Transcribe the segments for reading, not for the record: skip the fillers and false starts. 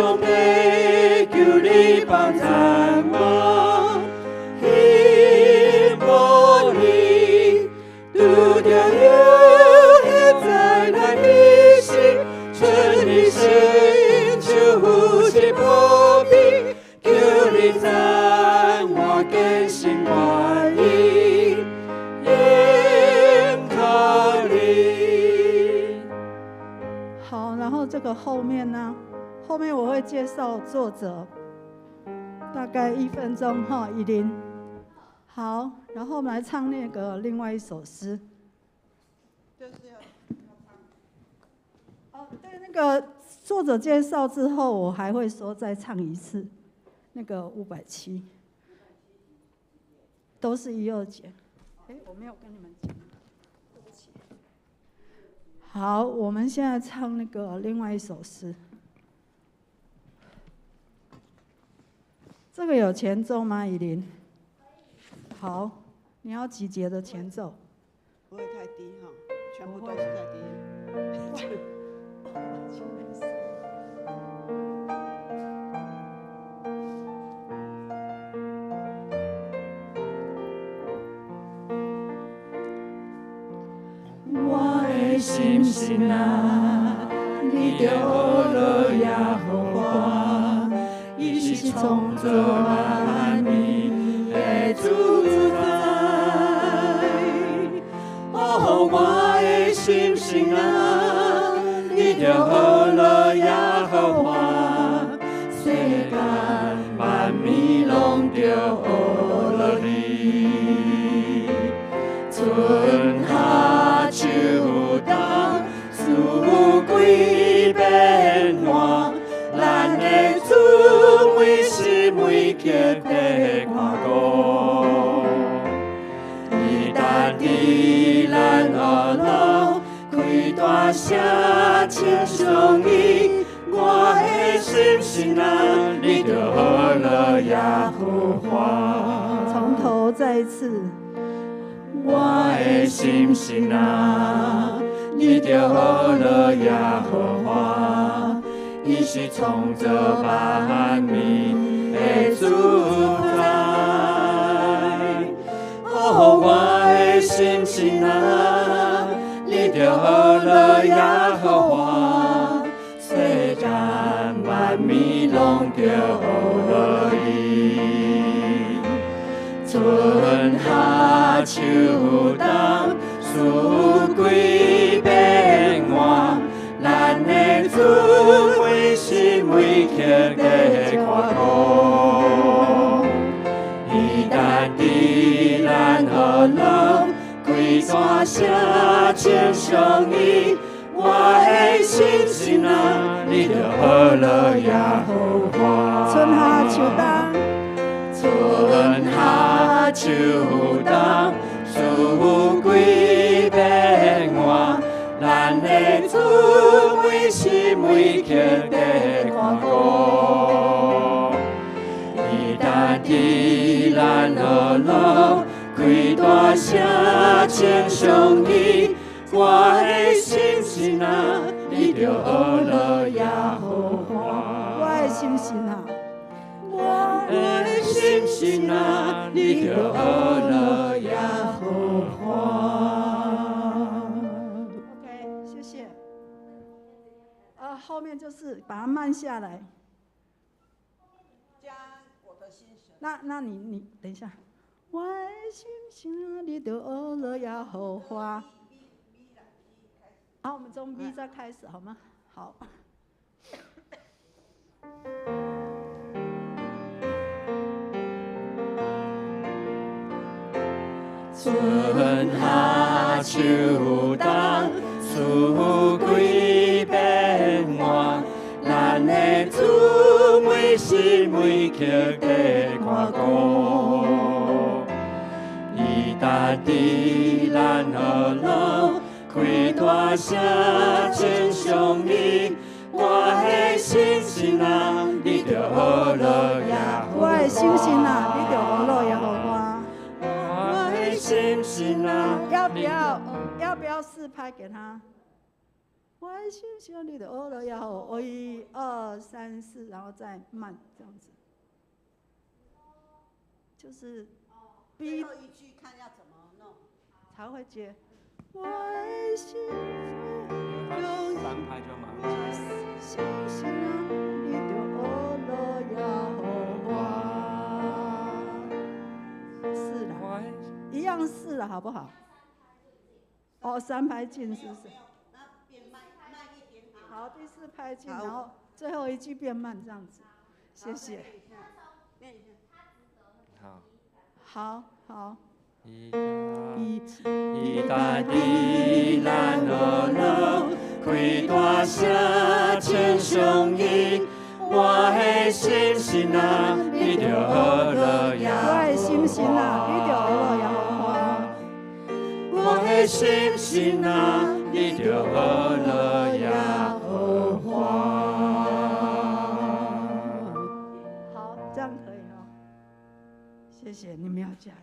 上帝，求你幫贊我，希望你拄著有現在咱的心，全你心就呼吸破病，求你讚我更新願意，依靠你。好，然後這個後面呢？後面我會介紹作者，大概1分鐘哈，以琳。好，然後我們來唱那個另外一首詩。哦，對，那個作者介紹之後，我還會說再唱一次，那個570，都是一二節。哎，我沒有跟你們講，對不起。好，我們現在唱那個另外一首詩。這個有前奏嗎，以琳？好，你要幾節的前奏？不會太低哈，全部都是在低。我的心神啊，你著學樂耶和華，伊是創造萬物的主宰。哦，我的心神啊，你著學樂耶和華，世間萬物攏著學樂你。春夏秋冬，四季變換，咱的主每時每刻在看顧。伊等佇咱學路，開大聲稱頌伊，我的心神啊，你著學樂耶和華。從頭再一次。我的心神啊，你著學樂耶和華，伊是創造萬物的主宰。哦，我的心神啊，你著學樂耶和華，世間萬物攏著學樂伊。春夏秋冬，四季變換，咱的主每時每刻在看顧。伊等佇咱學路，開大聲稱頌伊，我的心神啊，你著學樂耶和華。春夏秋冬。春夏秋冬，四季變換，咱的主每時每刻在看顧。伊等佇咱學路，開大聲稱頌伊，我的心神啊，你著學樂耶和華。我的心神啊，我的心神啊，你著學樂耶和華。 OK，謝謝。後面就是把它慢下來。加我的心神。那你等一下。我的心神啊，你著學樂耶和華。好，我們從 B 再開始好嗎？好。春夏秋冬，四季變換，咱的主每時每刻在看顧。伊等佇咱學路，開大聲稱頌伊，我的心神啊，你著學樂耶和華。我的心神啊，你著學樂耶和華。我的心神啊，要不要？要不要四拍給他？我的心神你著學了以後，一二三四，然後再慢這樣子，就是最後一句看要怎麼弄，才會接。我的心三拍就馬上心神你著學了耶和華。是啦，一樣是啦，好不好？哦，三拍進是不是？好，第四拍進，然後最後一句變慢，這樣子。謝謝。好。好好。意大利咱学了，開大聲稱頌伊，我的心神啊，你著學了耶我的心神啊，你著學了耶和華。我的心神啊，你著學了耶和華。好，這樣可以哦。謝謝，你們要加油。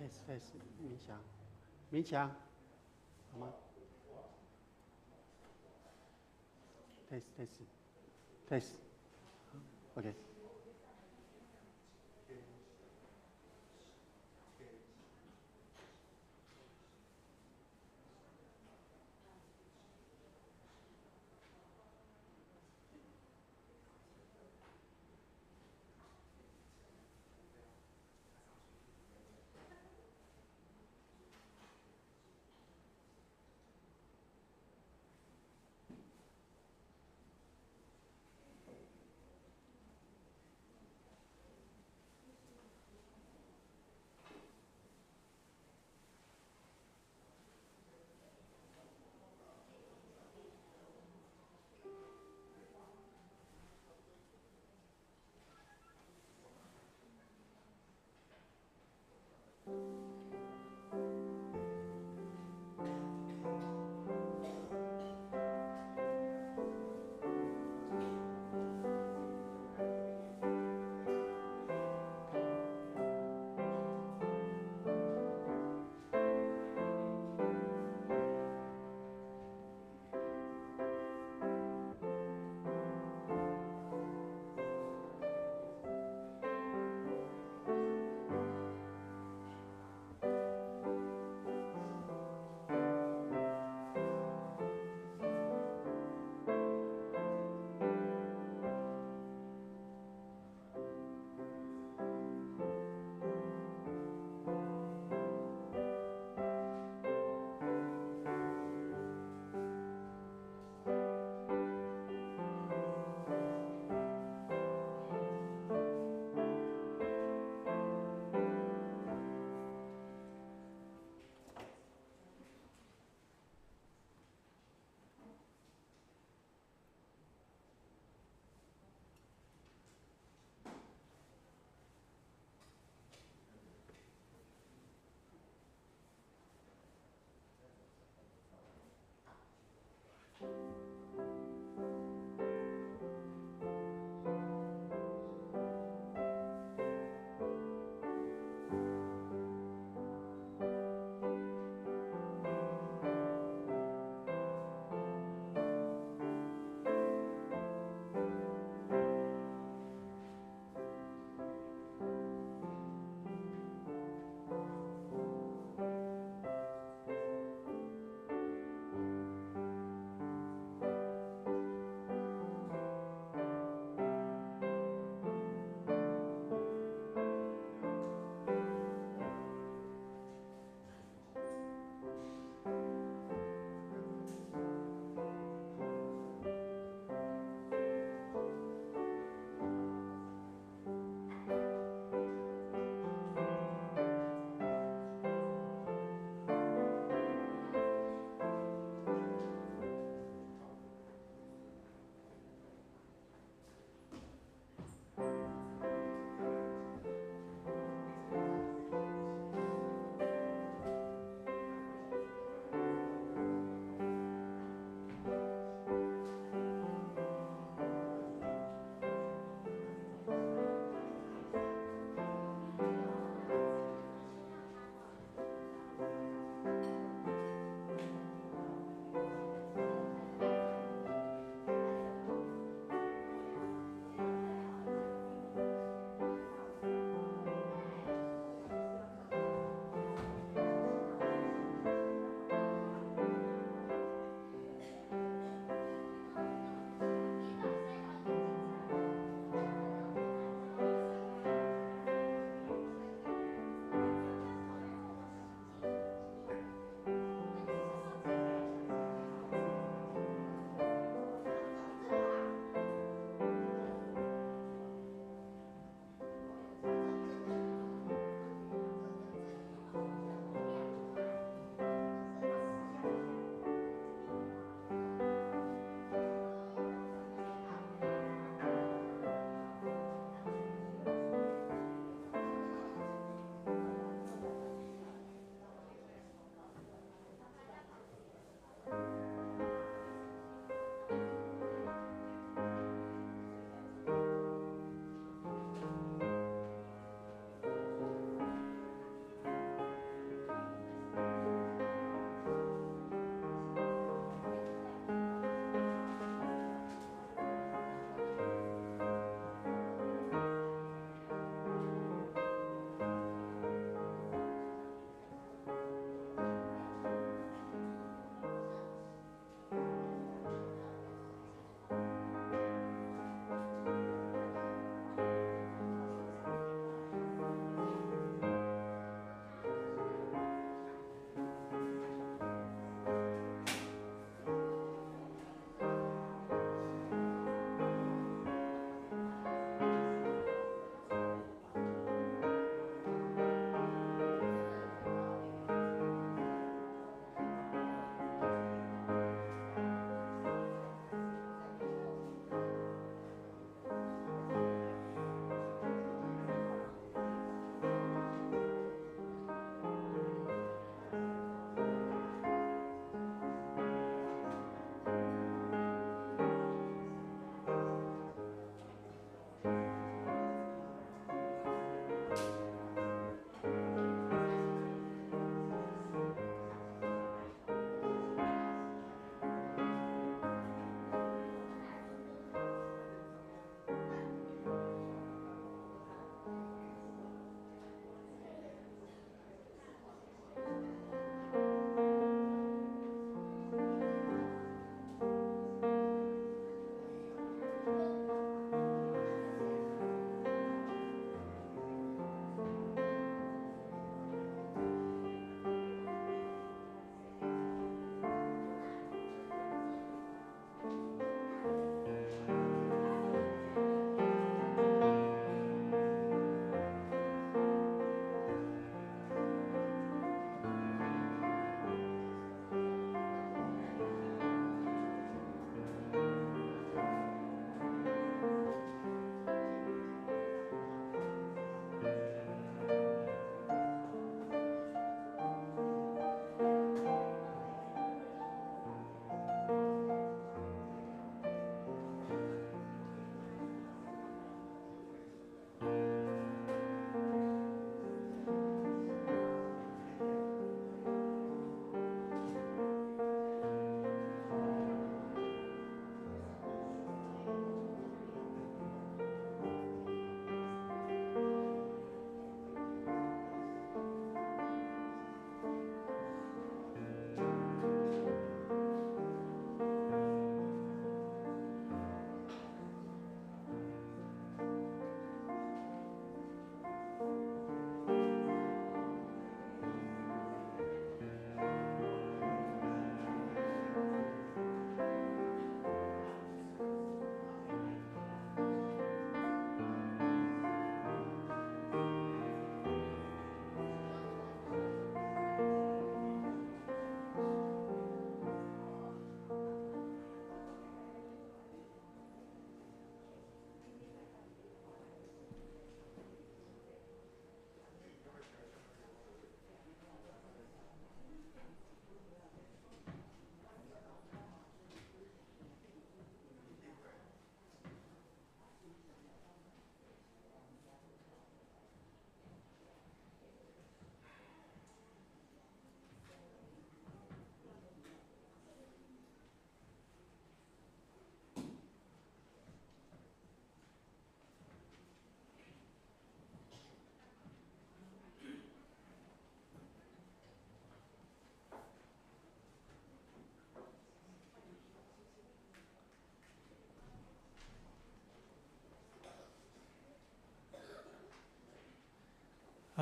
Test test，明祥，明祥，好嗎？Test test test，OK。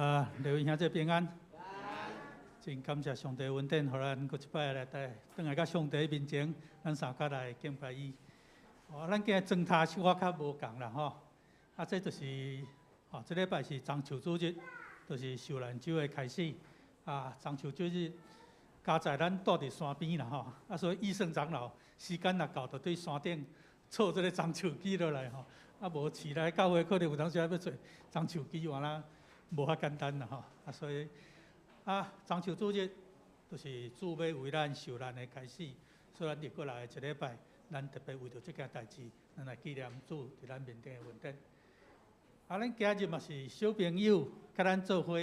啊，劉云兄弟平安。真感謝上帝恩典，予咱閣一擺來轉來到上帝面前，咱三跤來敬拜伊。哦，咱今日裝頭小可較無仝啦吼。啊，這就是吼，這禮拜是棕樹主日，就是受難週的開始。啊，棕樹主日佳哉咱住佇山邊啦吼。啊，所以醫生長老時間若到，就對山頂採這个棕樹枝落來吼。啊，無市內教會可能有當時仔欲揣棕樹枝，原來無遐簡單啦吼。啊，所以啊，棕樹主日就是主欲為咱受難的開始，所以咱入過來一禮拜，咱特別為著這件代誌，咱來紀念主佇咱面頂的恩典。啊，咱今日嘛是小朋友佮咱做伙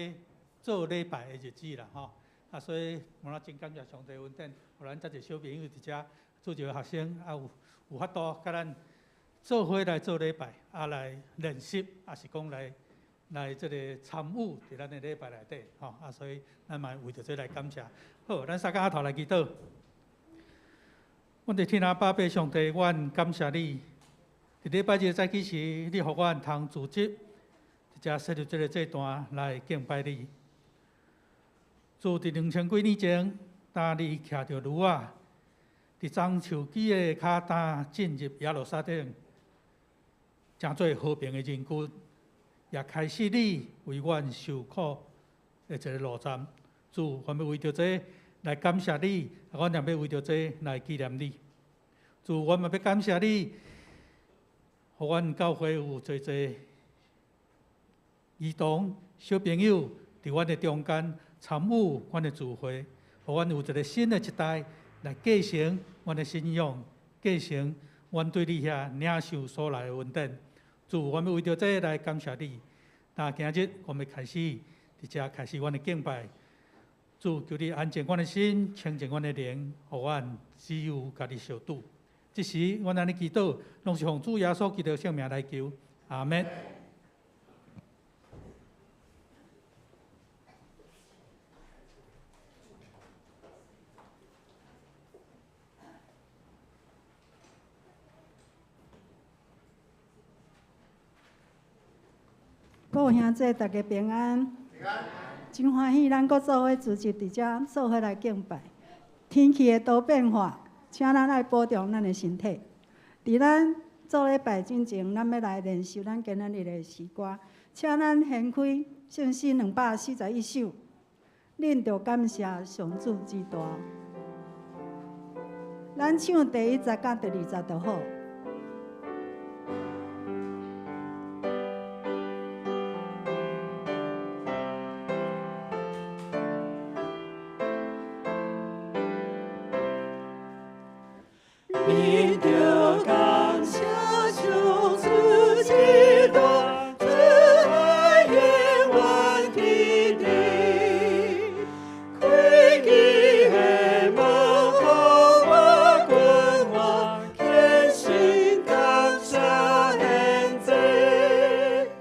做禮拜的日子啦吼。啊，所以我真感謝上帝恩典，予咱遮濟小朋友佇遮做一个學生，啊有法度佮咱做伙來做禮拜，啊來練習，啊是講來這个參與佇咱的禮拜內底，吼啊，所以咱嘛為著這來感謝。好，咱三跤仔頭來祈禱。阮佇天阿爸父上帝，阮感謝你。佇禮拜日早起時，你予阮通組織，佇遮設立這个祭壇來敬拜你。自佇2000幾年前，當你騎著驢仔，佇棕樹枝的跤擔進入耶路撒冷，成做和平的人君，也開始你為阮受苦的一个路站。主，阮欲為著這來感謝你，阮也欲為著這來紀念你。主，阮嘛欲感謝你，予阮教會有濟濟兒童小朋友佇阮的中間參與阮的聚會，予阮有一个新的一代來繼承阮的信仰，繼承阮對你遐領受所來的恩典。主，阮欲為著這來感謝你。但今日我們開始佇遮開始阮的敬拜。主，求你安靜阮的心，清淨阮的靈，予阮只有共你相拄。這時，阮按呢祈禱，攏是奉主耶穌基督聖名來求。阿們。各位兄弟，大家平安。平安。真歡喜，咱閣做伙聚集佇遮，做伙來敬拜。天氣的多變化，請咱愛保重咱的身體。佇咱做禮拜進前，咱欲來練習咱今仔日的詩歌，請咱掀開聖詩241首，恁著感謝上主之大。咱唱第一節佮第二節就好。恁著感謝上主之大，慈愛永遠佇佇。開彼的門予我君王，虔誠感謝獻祭。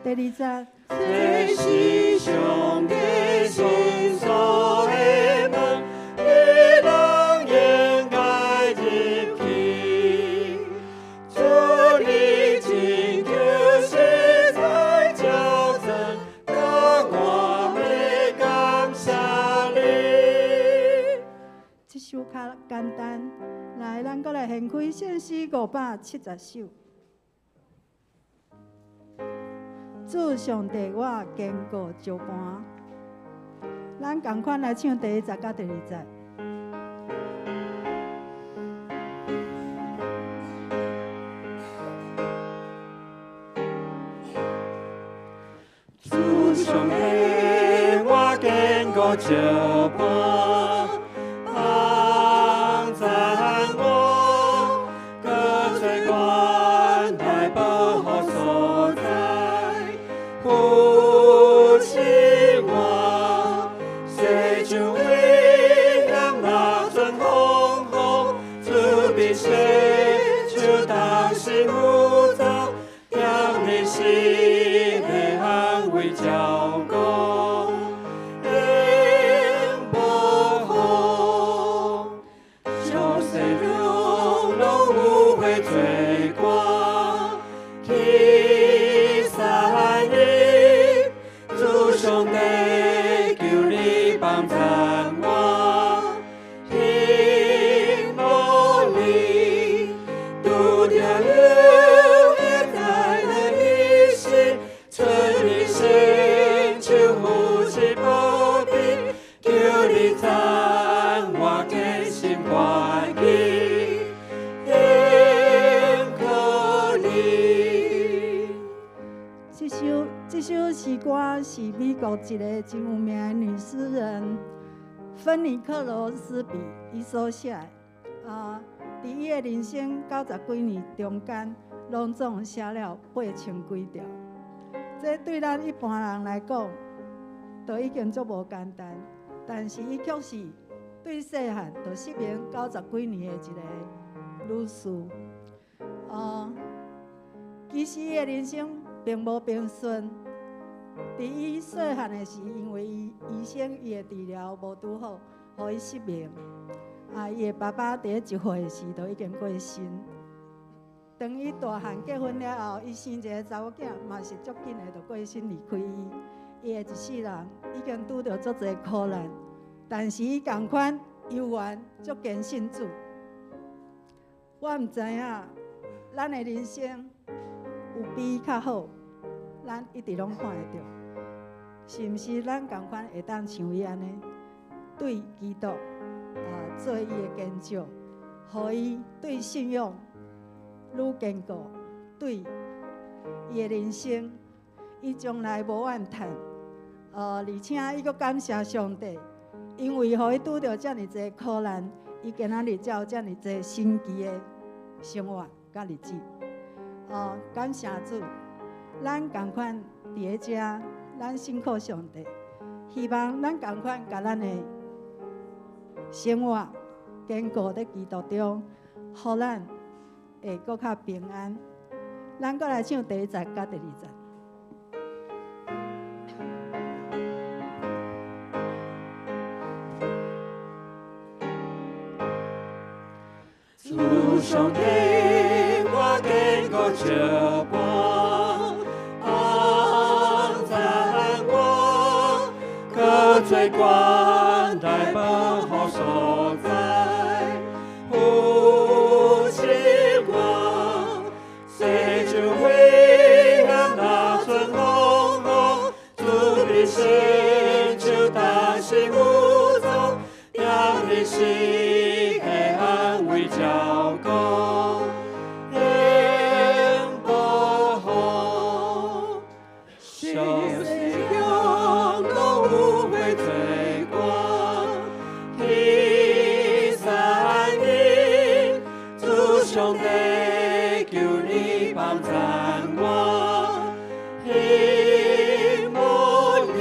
第二節。這是上帝新鎖的門，彼人應該入去。主的拯救實在矯正，當我欲感謝你。這首較簡單，來，咱閣來掀開聖詩570首。主上帝，我堅固石磐。咱仝款來唱第一節佮第二節。主上帝，我堅固石磐，幫贊我，閣做關台保護所在，扶持我，世上危險若陣風雨，主必洗手同時扶助，踮你心的安慰照顧。永保護，小细路拢有花做歌，去山里，主上帝。诗歌是美国一个真有名的女诗人芬妮克罗斯比伊所写的。伫伊的人生90几年中间，拢总写了8000几条。这对咱一般人来讲，都已经足无简单。但是伊却是对细汉就失明90几年的一个女士。其实伊的人生并无平顺。伫伊细汉的时，因为伊医生伊的治疗无拄好，予伊失明。伊的爸爸伫咧1岁时就已经过身。当伊大汉结婚了后，伊生一个查某囝，嘛是足紧的就过身离开伊。伊的一世人已经拄著足济苦难，但是伊仝款犹原足坚信主。我毋知影，咱的人生有比伊较好，咱一直拢看会著，是毋是？咱仝款会当像伊按呢，对基督做伊的坚石，予伊对信仰愈坚固，对伊的人生，伊从来无怨叹。而且伊阁感谢上帝，因为予伊拄著遮尔济苦难，伊今仔日才有遮尔济神奇的生活佮日子。感谢主，咱仝款伫咧遮，咱信靠上帝，希望咱仝款共咱的生活坚固伫基督中，予咱会阁较平安。咱阁来唱第一节佮第二节。主上帝，我坚固石板，帮赞我，可做关来保护所在，扶持我，世上危险若阵风雨，主的心就担心无踪，踮你心的安慰照顾，永保护，小世向拢有会做光，天山顶，主上帝求你帮赞我，希望你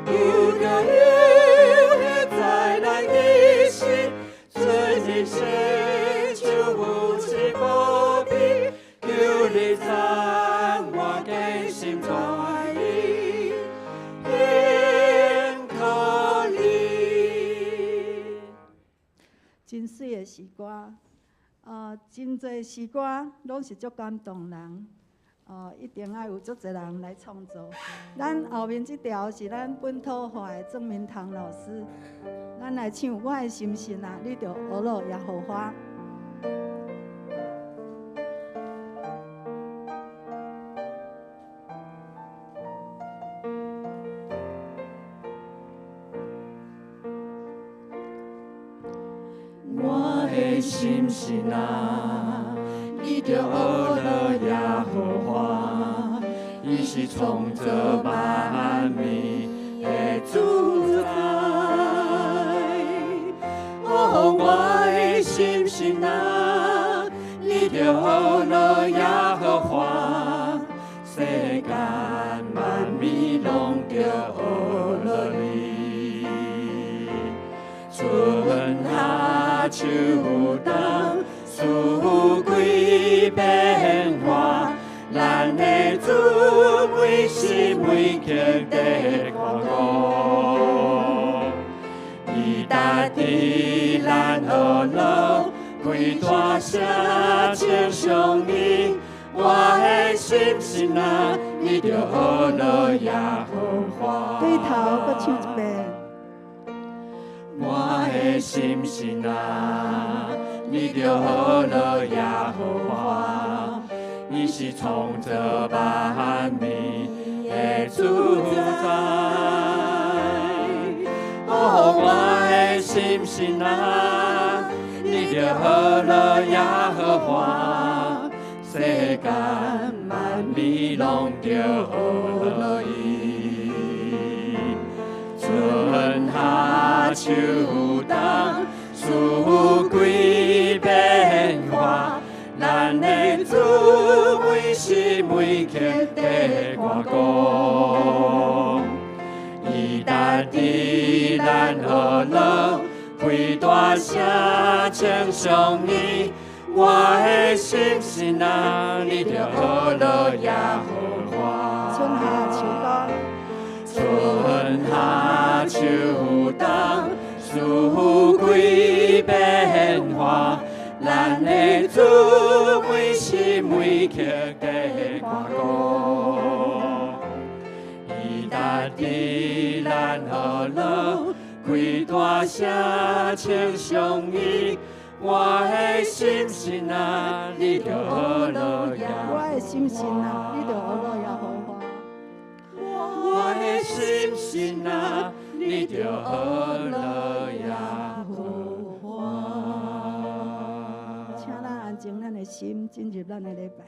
拄著有在咱一生，存一世就无期无边，求你赞我坚心在你，献靠你。真媠的诗歌，真济诗歌拢是足感动人，一定爱有足济人来创作。咱后面这条是咱本土化的郑明堂老师，咱来唱《我的心神啊，你著学乐耶和华》。我的心神啊，你著学乐耶和华，伊是创造万物的主宰。哦，我的心神啊，你著学乐耶和华，世间万物拢著学乐你。春夏秋冬，四季变化，咱的主每时每刻在看顾。伊搭伫咱学乐，开大声称颂伊，我的心神啊，你著学乐耶和华。对头，阁唱一遍。我的心神啊，你著学乐耶和华，伊是创造万物的主宰。哦，我的心神啊，你著学乐耶和华，世间万赞美拢著学落伊。春夏秋冬，四季变化，咱的主每时每刻伫歌讲。伊值伫咱学落，开大声称颂伊。我的心神啊，你著学落耶和华。春夏秋冬，春夏秋冬，四季变化，咱的主每时每刻伫歌讲。伊值伫咱学落，开大声称颂伊。我的心神啊，你著学落耶。我的心神啊，你著学落耶和华。我的心神啊，你著学落耶和华。请咱安静咱的心，进入咱的礼拜。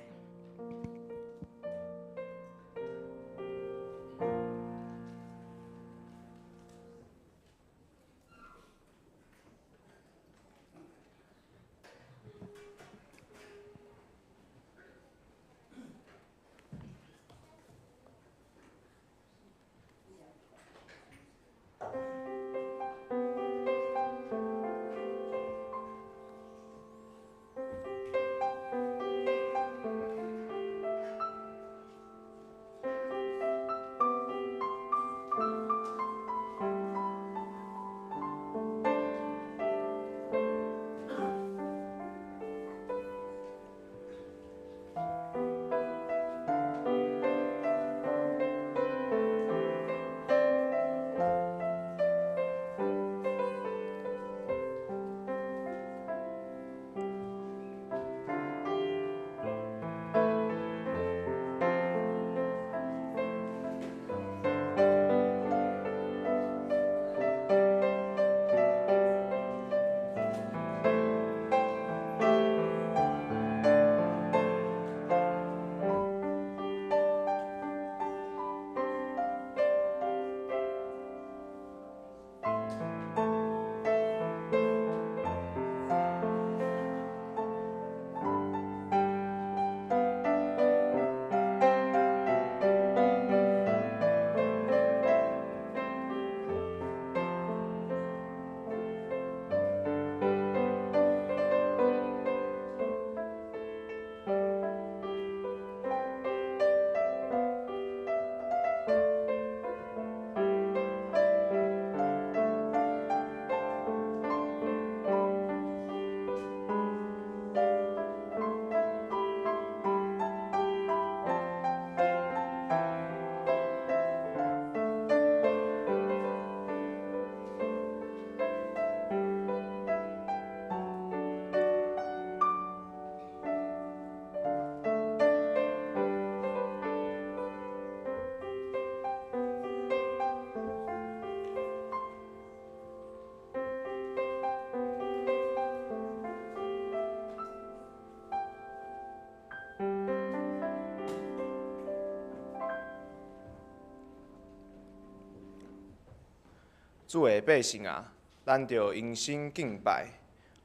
主的百姓啊，咱著用心敬拜，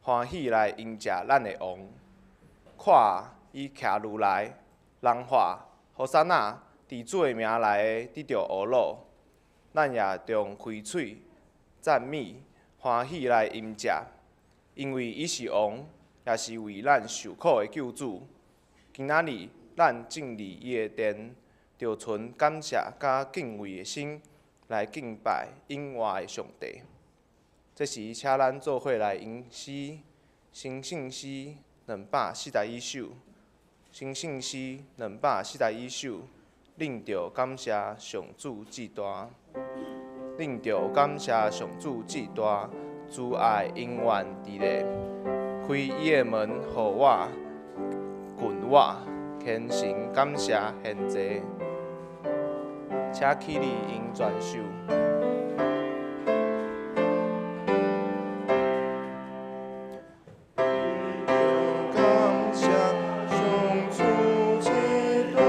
欢喜来迎接咱的王。看啊，伊骑驴来，人喊和散那，伫主的名来的得著呵咾。咱也用开喙赞美，欢喜来迎接，因为伊是王，也是为咱受苦的救主。今仔日咱进入伊的殿，著存感谢佮敬畏的心来敬拜永活的上帝。这时，请咱做伙来吟诗，新圣诗241首，新圣诗241首，恁著感谢上主至大，恁著感谢上主至大，慈爱永远伫咧，开伊的门予我，近我，虔诚感谢献祭，请起立用全首。感谢上主至大，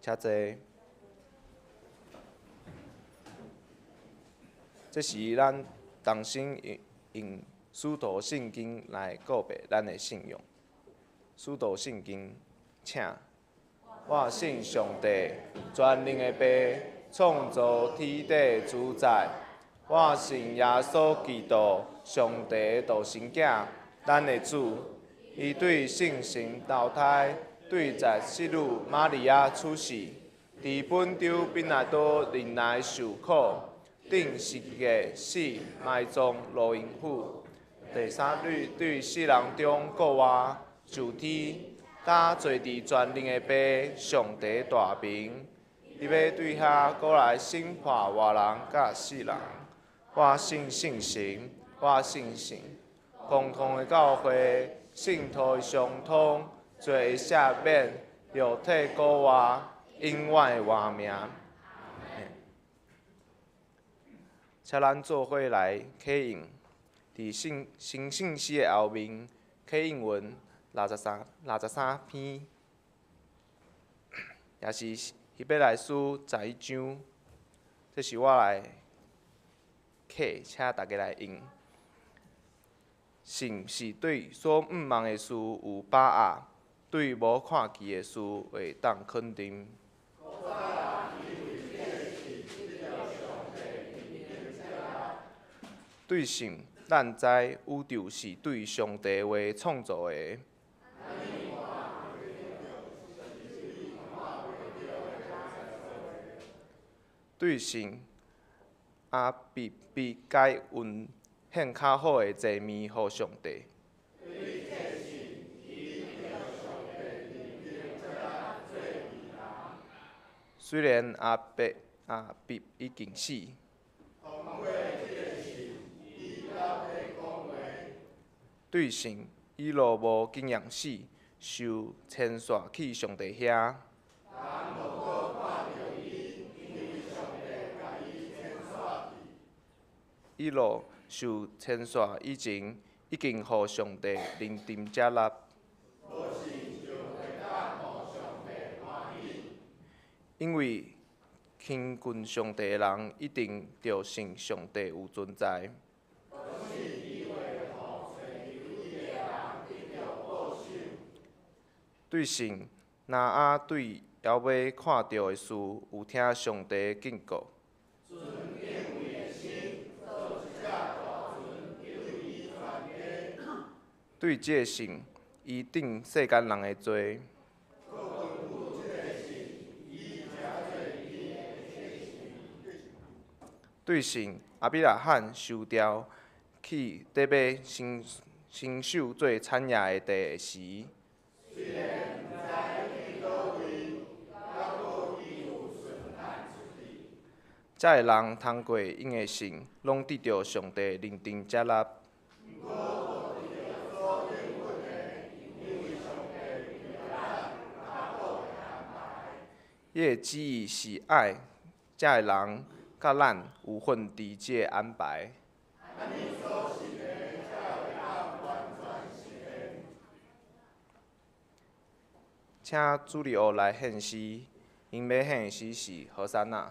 請坐。這是咱重新用用使徒信經來告白咱的信仰。使徒信經，請。我信上帝，全能的父，創造天地主宰。我信耶穌基督，上帝的獨生囝，咱的主。伊對聖神投胎，對十四女瑪利亞出世，佇本丟彼拉多忍耐受苦，釘十字架死，埋葬落陰府。第三日對死人中復活，上天，搭坐佇全能的父上帝大明。伊欲對遐閣來審判活人佮死人。我信聖神，我信神，公共的教會，聖徒的相通，罪的赦免，肉體復活，永遠的活命。請咱做伙來啟應，佇聖新聖詩的後面，啟應文63、63篇，也是希伯來書11章。這是我來啟，請大家來用。信是對所向望的事有把握，對無看見的事會當肯定。對信，咱知宇宙是對上帝話創造的。對信，亞伯被該隱獻較好的祭物予上帝。雖然亞伯亞伯已經死，對信以諾無經驗死，受遷徙去上帝遐。以諾受遷徙以前，已經予上帝認定接納。因為親近上帝的人，一定著信上帝有存在。對信，挪亞對猶未看著的事，有聽上帝的警告。對這個信，伊定世間人的罪。對信，亞伯拉罕受召去得欲承受做產業的地時，這个人通過𪜶的信，攏得著上帝認定接納。伊的旨意是愛這个人佮咱有份佇這个安排。請主日學來獻詩，𪜶欲獻的詩是《和散那》。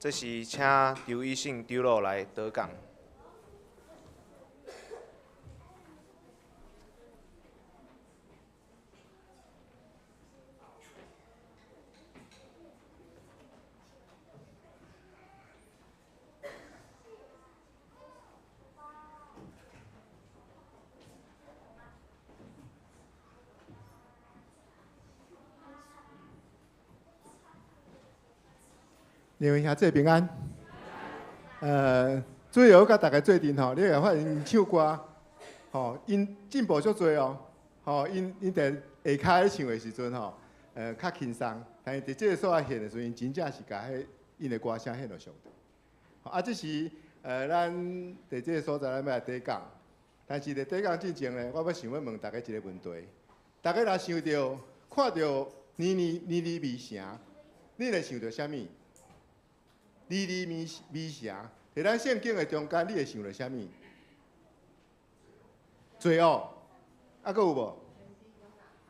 这时请刘以信长老来导讲。两位兄弟平安。主要佮大家做阵吼，你会发现𪜶唱歌，吼，𪜶进步足济哦，吼，𪜶伫下跤咧唱的时阵吼，较轻松，但是伫这个所在献的时阵，𪜶真正是共彼𪜶的歌声献予上帝。啊，这时，咱伫这个所在，咱欲来短讲，但是伫短讲进前呢，我欲想欲问大家一个问题：大家若想著看著尼尼微城，你会想著啥物？尼尼微城，伫咱圣经的中间，你会想著啥物？罪恶，啊，阁有无？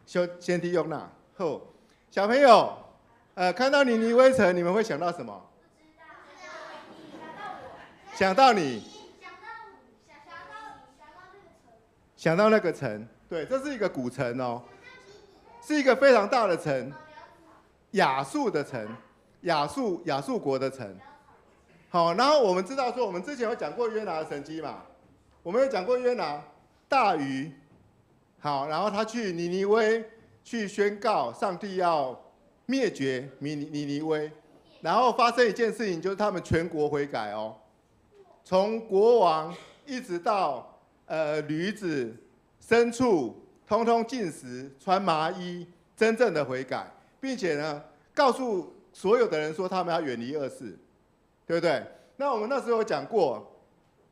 先知约拿。好，小朋友，看到尼尼微城，你们会想到什么？想到你。想到那个城，对，这是一个古城哦，是一个非常大的城，亚述的城。亚述国的城。好，然后我们知道说，我们之前有讲过约拿的神迹嘛，我们有讲过约拿大鱼，好，然后他去尼尼微去宣告上帝要灭绝尼尼微，然后发生一件事情，就是他们全国悔改哦，从国王一直到驴子、牲畜，通通禁食、穿麻衣，真正的悔改，并且呢，告诉所有的人说他们要远离恶事，对不对？那我们那时候讲过，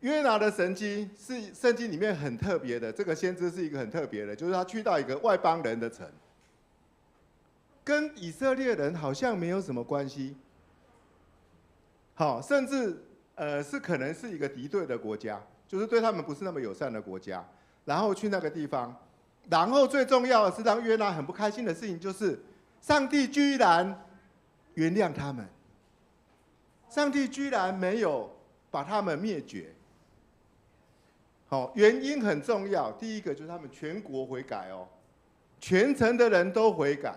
约拿的神迹是圣经里面很特别的，这个先知是一个很特别的，就是他去到一个外邦人的城，跟以色列人好像没有什么关系，好，甚至是可能是一个敌对的国家，就是对他们不是那么友善的国家。然后去那个地方，然后最重要的是让约拿很不开心的事情，就是上帝居然原谅他们，上帝居然没有把他们灭绝。好，原因很重要。第一个就是他们全国悔改哦，全城的人都悔改，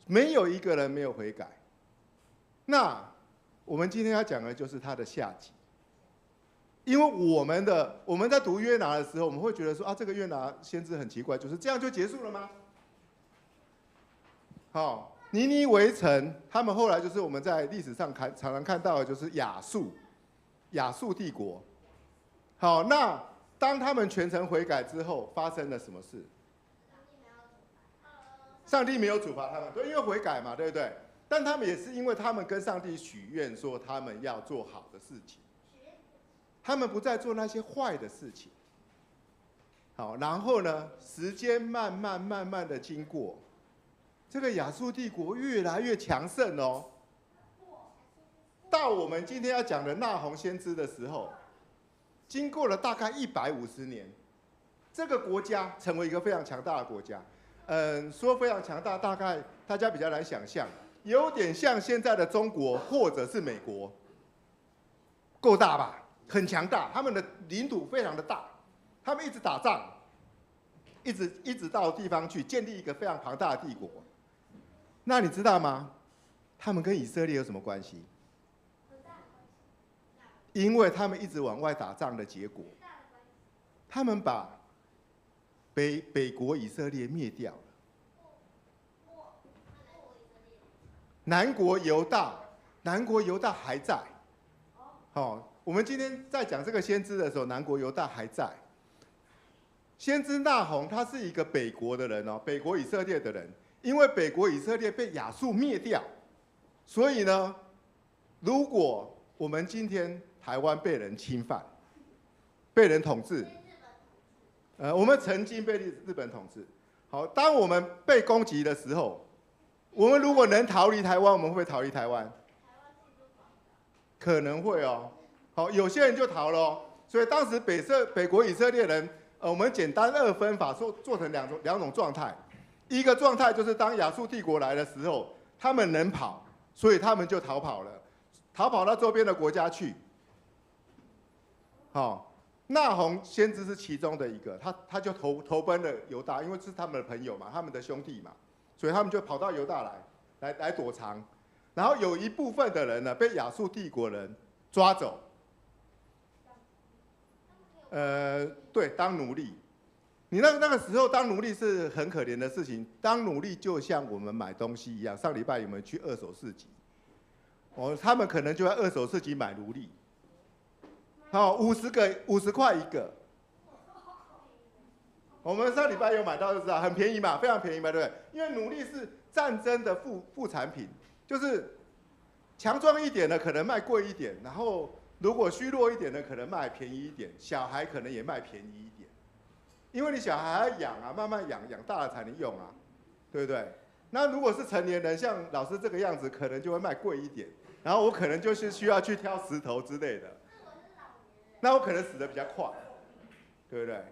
没有一个人没有悔改。那我们今天要讲的就是他的下集，因为我们在读约拿的时候，我们会觉得说啊，这个约拿先知很奇怪，就是这样就结束了吗？好。尼尼微城，他们后来就是我们在历史上常常看到的，就是亚述帝国。好，那当他们全城悔改之后，发生了什么事？上帝没有处罚他们，对，因为悔改嘛，对不对？但他们也是因为他们跟上帝许愿说他们要做好的事情，他们不再做那些坏的事情。好，然后呢，时间慢慢慢慢的经过。这个亚述帝国越来越强盛哦，到我们今天要讲的那鸿先知的时候，经过了大概150年，这个国家成为一个非常强大的国家。说非常强大，大概大家比较难想象，有点像现在的中国或者是美国，够大吧？很强大，他们的领土非常的大，他们一直打仗，一直到地方去建立一个非常庞大的帝国。那你知道吗？他们跟以色列有什么关系？因为他们一直往外打仗的结果，他们把北国以色列灭掉了。南国犹大还在。好，我们今天在讲这个先知的时候，南国犹大还在。先知那鸿他是一个北国的人哦，北国以色列的人。因为北国以色列被亚述灭掉，所以呢，如果我们今天台湾被人侵犯、被人统治，我们曾经被日本统治。好，当我们被攻击的时候，我们如果能逃离台湾，我们会不会逃离台湾？可能会哦。好，有些人就逃了哦。所以当时北国以色列人，我们简单二分法做成两种状态。一个状态就是当亚述帝国来的时候，他们能跑，所以他们就逃跑了。逃跑到周边的国家去。好，那鸿先知是其中的一个，他就投奔了犹大，因为是他们的朋友嘛，他们的兄弟嘛，所以他们就跑到犹大来躲藏。然后有一部分的人呢，被亚述帝国人抓走，对，当奴隶。你那个时候当奴隶是很可怜的事情，当奴隶就像我们买东西一样。上礼拜有没有去二手市集？哦，他们可能就在二手市集买奴隶。好，50个50块一个。我们上礼拜有买到就知道，很便宜嘛，非常便宜嘛，对不对？因为奴隶是战争的副产品，就是强壮一点的可能卖贵一点，然后如果虚弱一点的可能卖便宜一点，小孩可能也卖便宜一点，因为你小孩还要养啊，慢慢养，养大了才能用啊，对不对？那如果是成年人，像老师这个样子，可能就会卖贵一点，然后我可能就是需要去挑石头之类的。那我可能死得比较快，对不对？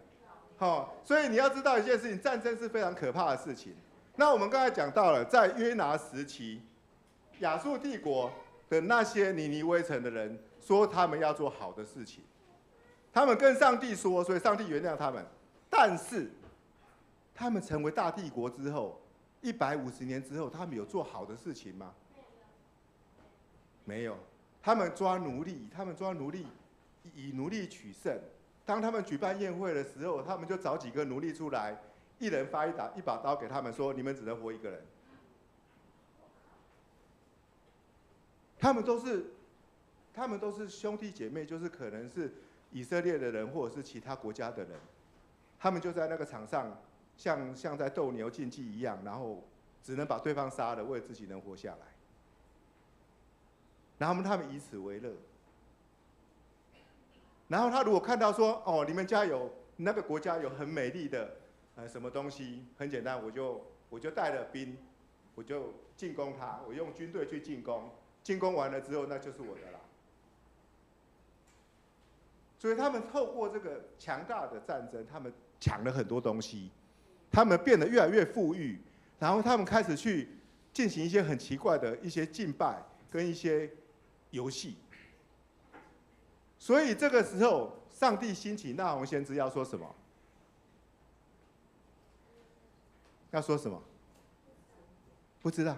好，所以你要知道一件事情，战争是非常可怕的事情。那我们刚才讲到了，在约拿时期，亚述帝国的那些尼尼微城的人说他们要做好的事情，他们跟上帝说，所以上帝原谅他们。但是他们成为大帝国之后，150年之后，他们有做好的事情吗？没有。他们抓奴隶，他们抓奴隶，以奴隶取胜。当他们举办宴会的时候，他们就找几个奴隶出来，一人发一把刀给他们，说：“你们只能活一个人。”他们都是兄弟姐妹，就是可能是以色列的人，或者是其他国家的人，他们就在那个场上，像在斗牛竞技一样，然后只能把对方杀了，为了自己能活下来。然后他们以此为乐。然后他如果看到说，哦，你们家有那个国家有很美丽的什么东西，很简单，我就带了兵，我就进攻他，我用军队去进攻，进攻完了之后，那就是我的了。所以他们透过这个强大的战争，他们抢了很多东西，他们变得越来越富裕，然后他们开始去进行一些很奇怪的一些敬拜跟一些游戏。所以这个时候，上帝兴起那鸿先知要说什么？要说什么？不知道。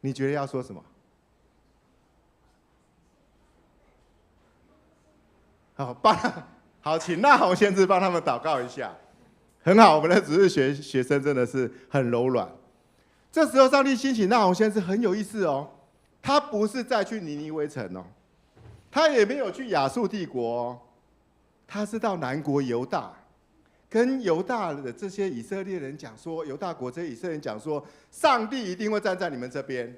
你觉得要说什么？好，帮好，请那鸿先知帮他们祷告一下。很好，我们的主日学学生真的是很柔软。这时候，上帝兴起那鸿先知很有意思哦。他不是再去尼尼微城哦，他也没有去亚述帝国哦，他是到南国犹大，跟犹大的这些以色列人讲说，犹大国这些以色列人讲说，上帝一定会站在你们这边，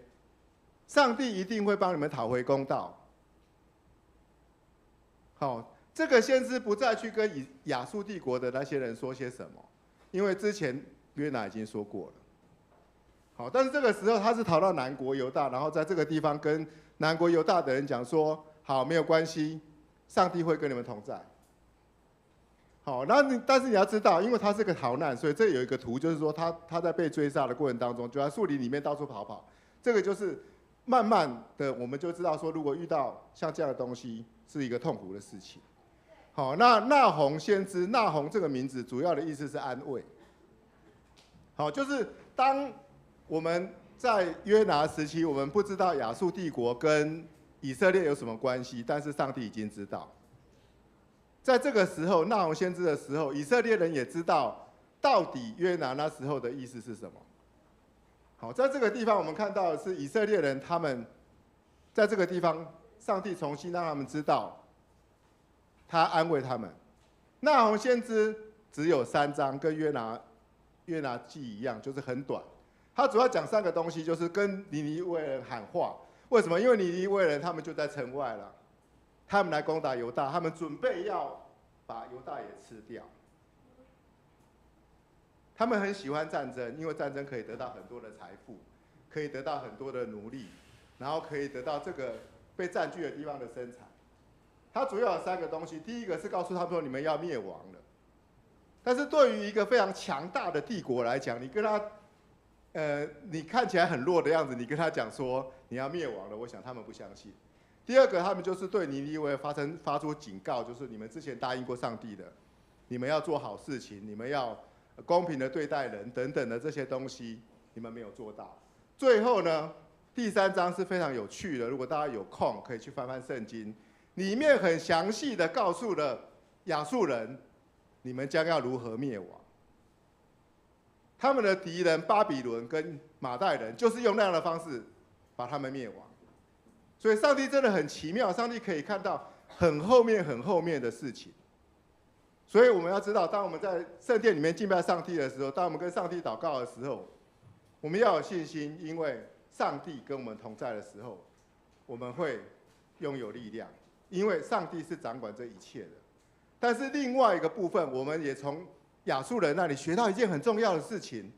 上帝一定会帮你们讨回公道。好，这个先知不再去跟以亚述帝国的那些人说些什么，因为之前约拿已经说过了。好，但是这个时候他是逃到南国犹大，然后在这个地方跟南国犹大的人讲说：“好，没有关系，上帝会跟你们同在。”好，那你但是你要知道，因为他是个逃难，所以这有一个图，就是说他在被追杀的过程当中，就在树林里面到处跑跑。这个就是慢慢的，我们就知道说，如果遇到像这样的东西，是一个痛苦的事情。好，那那鸿先知，那鸿这个名字主要的意思是安慰。好，就是当我们在约拿时期，我们不知道亚述帝国跟以色列有什么关系，但是上帝已经知道。在这个时候，那鸿先知的时候，以色列人也知道到底约拿那时候的意思是什么。好，在这个地方我们看到的是以色列人他们在这个地方，上帝重新让他们知道，他安慰他们。那鸿先知只有三章，跟约拿记一样，就是很短。他主要讲三个东西，就是跟尼尼微人喊话。为什么？因为尼尼微人他们就在城外了，他们来攻打犹大，他们准备要把犹大也吃掉。他们很喜欢战争，因为战争可以得到很多的财富，可以得到很多的奴隶，然后可以得到这个被占据的地方的生产。他主要有三个东西，第一个是告诉他们说，你们要灭亡了。但是对于一个非常强大的帝国来讲，你跟他你看起来很弱的样子，你跟他讲说你要灭亡了，我想他们不相信。第二个，他们就是对尼尼微发出警告，就是你们之前答应过上帝的，你们要做好事情，你们要公平的对待人等等的这些东西，你们没有做到。最后呢，第三章是非常有趣的，如果大家有空可以去翻翻圣经，里面很详细的告诉了亚述人，你们将要如何灭亡。他们的敌人巴比伦跟玛代人，就是用那样的方式把他们灭亡。所以上帝真的很奇妙，上帝可以看到很后面、很后面的事情。所以我们要知道，当我们在圣殿里面敬拜上帝的时候，当我们跟上帝祷告的时候，我们要有信心，因为上帝跟我们同在的时候，我们会拥有力量，因为上帝是掌管这一切的。但是另外一个部分，我们也从亚述人那里学到一件很重要的事情：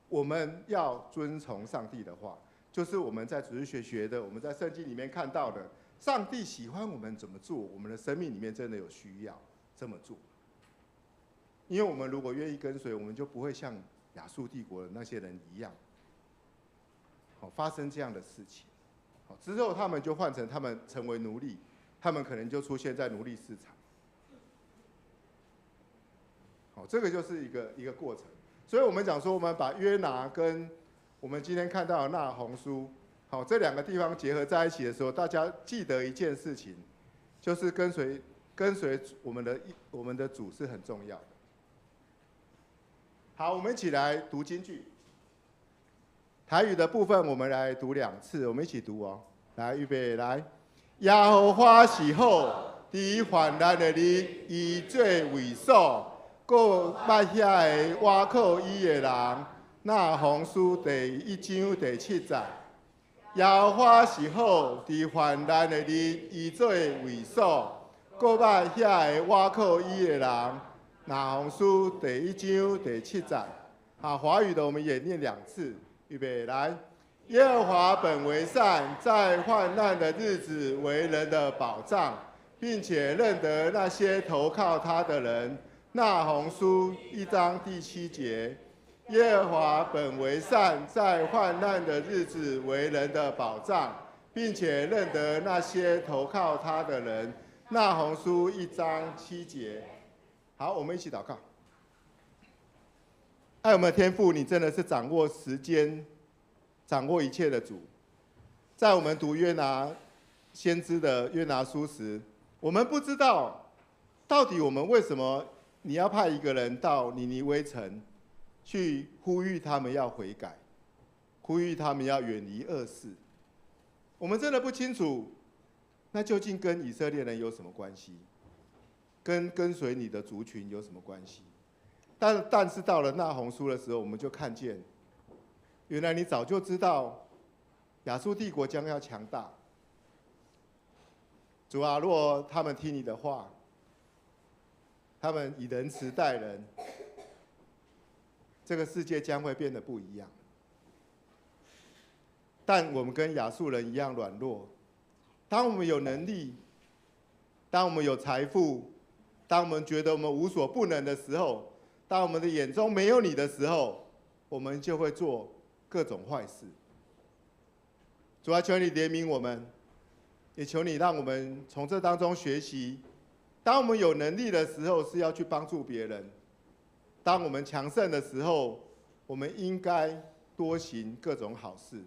我们要遵从上帝的话。就是我们在主日学学的，我们在圣经里面看到的，上帝喜欢我们怎么做，我们的生命里面真的有需要这么做。因为我们如果愿意跟随，我们就不会像亚述帝国的那些人一样，好发生这样的事情。好，之后他们就换成他们成为奴隶，他们可能就出现在奴隶市场。好，这个就是一个过程。所以我们讲说，我们把约拿跟我们今天看到的那鸿书，好，这两个地方结合在一起的时候，大家记得一件事情，就是跟随我们的主是很重要的。好，我们一起来读金句。台语的部分我们来读两次，我们一起读哦。来，预备，来。耶和华是好，伫患难的日，伊做卫所，阁捌遐个倚靠伊的人。那鸿书第一章第七节。耶和华是好，伫患难的日，伊做卫所，阁捌遐个倚靠伊的人。那鸿书第一章第七节。好，华语的我们也念两次，预备来。耶和华本为善，在患难的日子为人的保障，并且认得那些投靠他的人。那鸿书一章第七节。耶和华本为善，在患难的日子为人的保障，并且认得那些投靠他的人。那鸿书一章七节。好，我们一起祷告。爱我们的天父，你真的是掌握时间、掌握一切的主。在我们读约拿先知的约拿书时，我们不知道到底我们为什么你要派一个人到尼尼微城，去呼吁他们要悔改，呼吁他们要远离恶事。我们真的不清楚，那究竟跟以色列人有什么关系？跟随你的族群有什么关系？但是到了那鸿书的时候，我们就看见，原来你早就知道亚述帝国将要强大。主啊，若他们听你的话，他们以仁慈待人，这个世界将会变得不一样。但我们跟亚述人一样软弱。当我们有能力，当我们有财富，当我们觉得我们无所不能的时候，当我们的眼中没有你的时候，我们就会做各种坏事。主啊，求你怜悯我们，也求你让我们从这当中学习。当我们有能力的时候，是要去帮助别人；当我们强盛的时候，我们应该多行各种好事，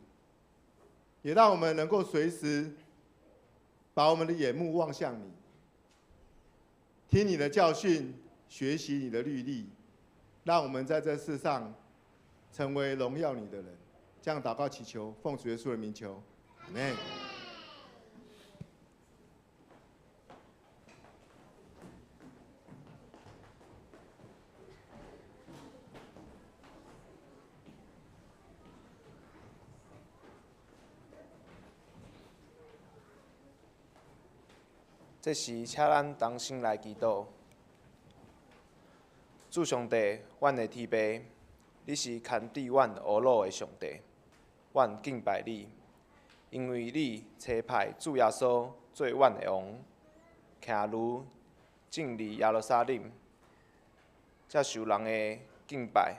也让我们能够随时把我们的眼目望向你，听你的教训，学习你的律例，让我们在这世上成为荣耀你的人。这样祷告祈求，奉主耶稣的名求，阿门。这时，请咱同心来祈祷。主上帝，阮的天父，你是牵制阮乌鲁的上帝，阮敬拜你，因为你差派主耶稣做阮的王，骑驴进入耶路撒冷，接受人的敬拜，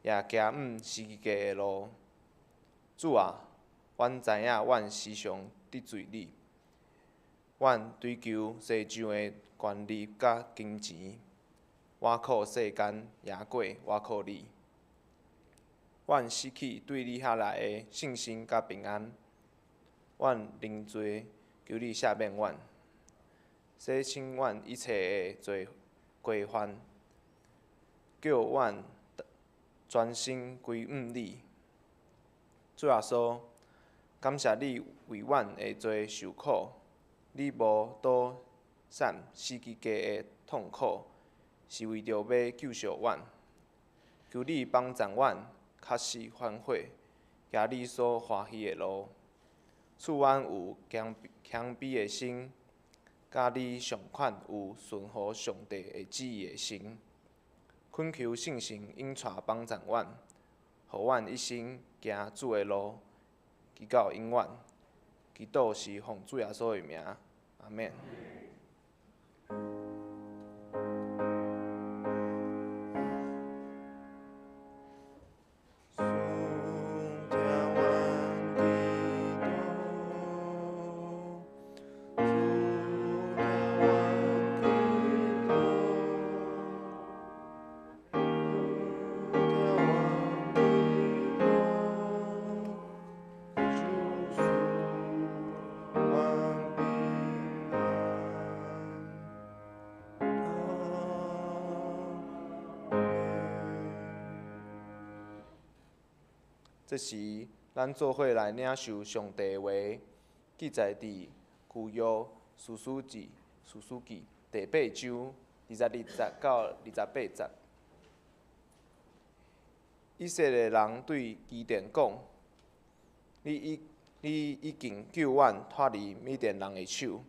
也行毋十字架的路。主啊，阮知影阮时常得罪你，阮追求世上的权力佮金钱，我靠世间赢过我靠你。阮失去对你遐来的信心佮平安。阮认罪，求你赦免阮，洗清阮一切的罪过犯，叫阮专心归向你。主耶稣，感谢你为阮的罪受苦，你无躲闪十字架的痛苦，是为著欲救赎阮。求你帮助阮，确实反悔，行你所欢喜的路，赐阮有谦谦卑的心，佮你仝款有顺服上帝的旨意的心。恳求圣神引带帮助阮，予阮一生行主的路，直到永远。祈祷是奉主耶稣的名，阿免。这时，咱做伙来领受上帝的话，记载伫旧约士师记士师记第八章22节到28节。以色列人对基甸讲：你已经救阮脫離米甸人的手，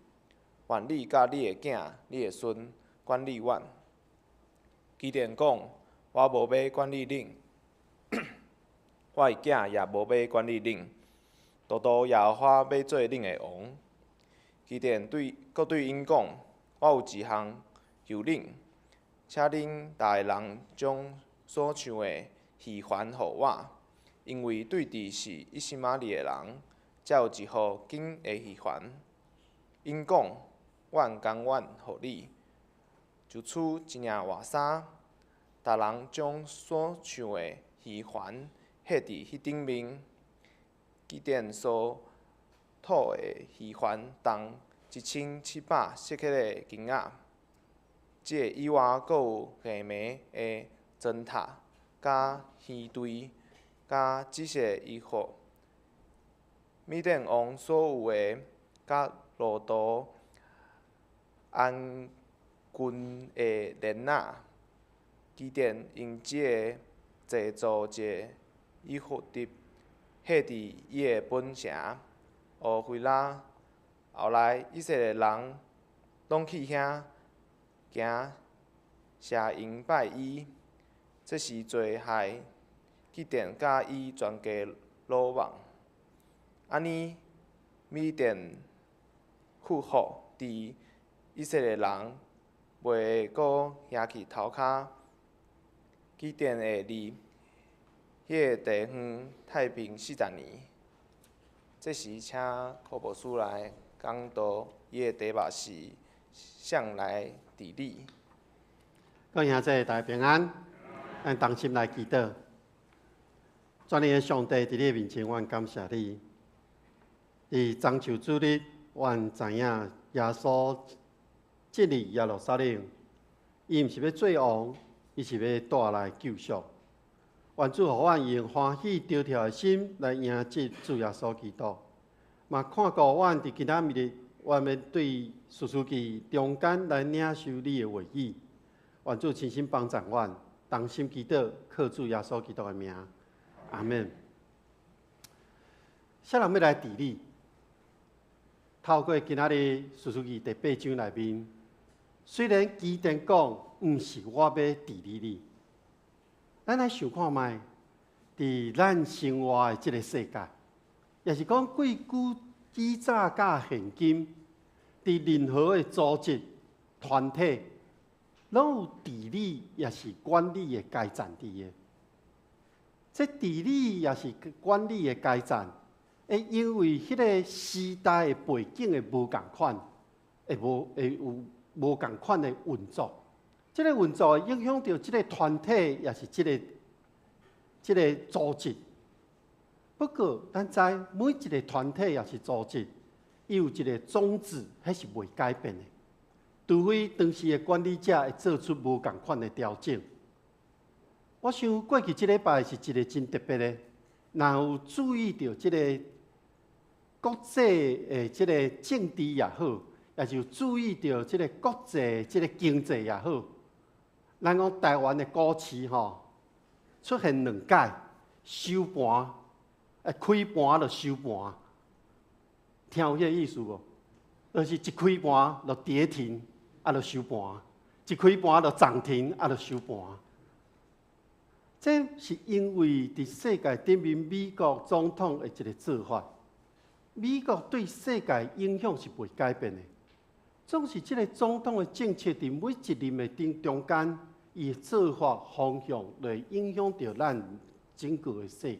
願你佮你的囝、你的孫管理阮。基甸講：我無欲管理恁。我的囝也無欲管理恁，獨獨耶和華欲做恁的王。基甸對閣對𪜶講：我有一項求恁，請恁逐个人將所穿的耳環予我，因為對佇是以實瑪利的人，才有一副金的耳環。𪜶講：阮甘願予你，就取一領外衫，逐人將所穿的耳環彼佇彼頂面。基甸所討的耳環重1700舍客勒的金仔。這个以外，閣有硬糜的磚塔、佮耳墜、佮紫色衣服。米甸王所有的，佮路途安軍的鏈仔。基甸用這个製造一个以弗得，彼佇伊的本城俄非拉。後來以色列人攏去遐行邪淫拜伊，這是罪害基甸佮伊全家魯網。按呢，米甸屈服佇以色列人，袂閣夯起頭殼。基甸會佇彼個地方太平40年。這時，請柯牧師來講道，伊的題目是“誰來治理”。各位兄弟大家平安，咱同心來祈禱。全能的上帝，佇你的面前，阮感謝你。佇棕樹主日，阮知影耶穌進入耶路撒冷，伊毋是欲做王，伊是欲帶來救贖。願主予阮用歡喜跳跳的心來迎接主耶穌基督。嘛看顧阮佇今仔日，阮欲對士師記中間來領受你的話語。願主親身幫助阮，同心祈禱，靠主耶穌基督的名，阿們。啥人欲來治理？透過今仔日士師記第八章內面，雖然基甸講毋是我欲治理你，咱來想看覓，佇咱生活的這个世界，也是講過古以早佮現今，佇任何的組織團體，攏有治理也是管理的階層佇的。這治理也是管理的階層，會因為彼个時代的背景的無仝款，會有無仝款的運作。這個運作會影響著這个團體，也是這個組織。不過，咱知每一个團體也是組織，伊有一个宗旨，彼是袂改變的。除非當時的管理者會做出無仝款的調整。我想過去這禮拜是一个真特別的，若有注意著這个國際的這个政治也好，也是有注意著這个國際這个經濟也好，咱講台灣的股市吼出現兩擺收盤，開盤就收盤，聽有彼个意思無？就是一開盤就跌停，啊就收盤；一開盤就漲停，啊就收盤。這是因為佇世界頂面美國總統的一个做法，美國對世界影響是袂改變的。總是這个總統的政策佇每一任的頂中間，伊的做法方向來影響著咱整個的世界。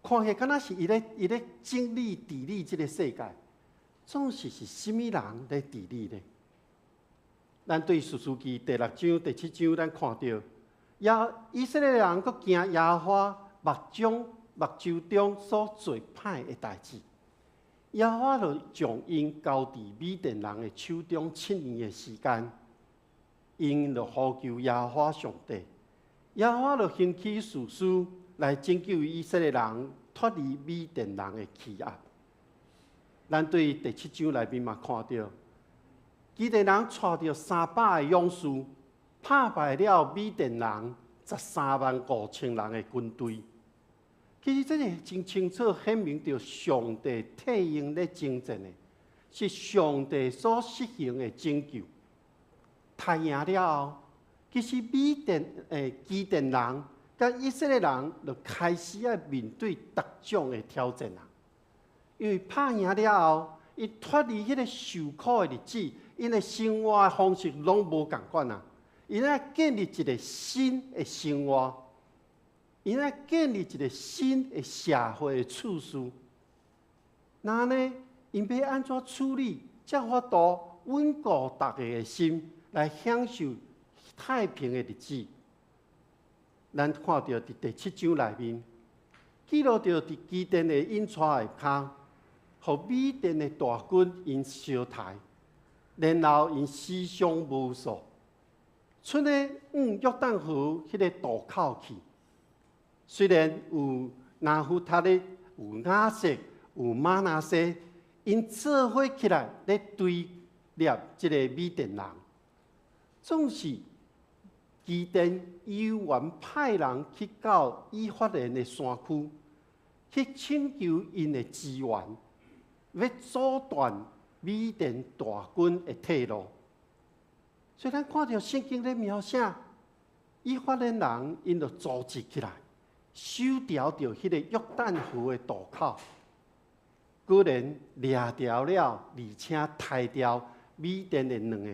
看起來敢若是伊咧整理治理這个世界，總是是啥物人咧治理呢？咱對士師記第六章、第七章，咱看著。以色列人閣行耶和華目中目睭中所做歹的代誌，耶和華就將𪜶交佇米甸人的手中7年的時間，𪜶就呼求耶和華上帝，耶和華就興起士師來拯救以色列人脫離米甸人的欺壓。咱對第七章內面嘛看著，基甸人帶著300个勇士，拍敗了米甸人135,000人的軍隊。其實這个真清楚顯明著上帝替𪜶咧征戰的，是上帝所實行的拯救。刣贏了後，其實米甸基甸人佮以色列人就開始愛面對逐種的挑戰啊。因為拍贏了後，𪜶脫離彼个受苦的日子，𪜶的生活方式攏無仝款啊。𪜶愛建立一个新的生活，𪜶愛建立一个新的社會的秩序。那呢，𪜶欲按怎處理，才有法度穩固大家的心，來享受太平的日子？咱看著佇第七章內面，記錄著佇基甸的引帶下，予米甸的大軍𪜶相刣，然後𪜶死傷無數。賰咧往約旦河彼个渡口去，雖然有拿弗他利、有亞設、有瑪拿西，𪜶做伙起來咧對立這个米甸人，總是基甸猶原派人去到以法蓮的山區，去請求𪜶的支援，欲阻斷米甸大軍的退路。所以咱看著聖經咧描寫，以法蓮人𪜶就組織起來，守牢著彼個約旦河的渡口，果然掠牢了，而且刣掉米甸的兩個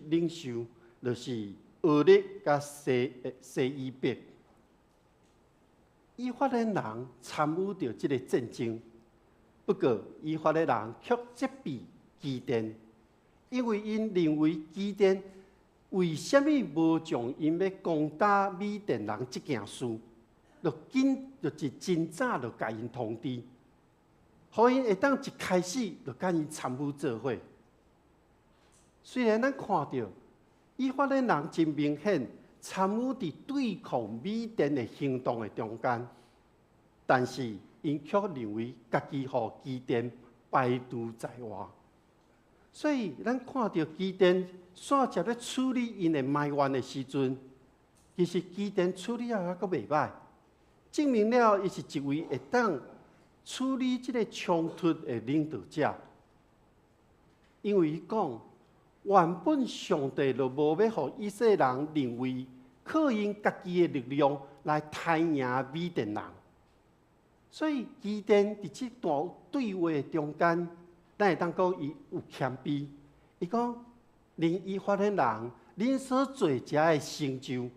領袖，就是俄立佮西伊伯。以法蓮人參與著這个戰爭，不過以法蓮人卻責備基甸。因為𪜶認為基甸為啥物無將𪜶欲攻打米甸人這件事，就緊就是真早就共𪜶通知，予𪜶會當一開始就佮𪜶參與做伙。雖然咱看著以法蓮人真明顯參與佇對抗米甸的行動的中間，但是𪜶卻認為家己予基甸排除在外。所以，咱看著基甸煞接咧處理𪜶的埋怨的時陣，其實基甸處理也閣袂䆀，證明了伊是一位會當處理這个衝突的領導者。因為伊講，原本上帝就無欲予以色列人認為靠𪜶家己的力量來刣贏米甸人，所以基甸佇這段對話的中間，咱會當講伊有謙卑。伊講，恁以法蓮人，恁所做這个成就，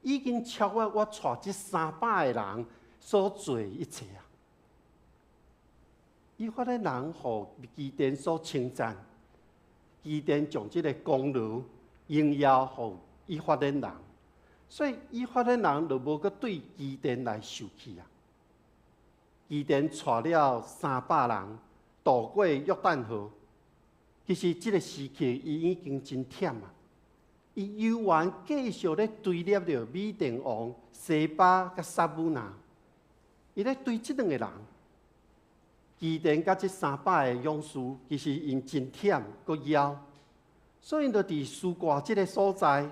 已經超越我帶這300個人所做的一切啊！以法蓮人予基甸所稱讚，基甸將這個功勞榮耀予以法蓮人，所以以法蓮人就無閣對基甸來受氣啊！基甸帶了300人渡過約旦河，其實這個時刻伊已經真忝啊！伊猶原繼續咧追獵著米甸王西巴佮撒母拿，伊咧追這兩個人。基甸佮這300個勇士，其實𪜶真忝閣枵，所以𪜶就佇書割這個所在，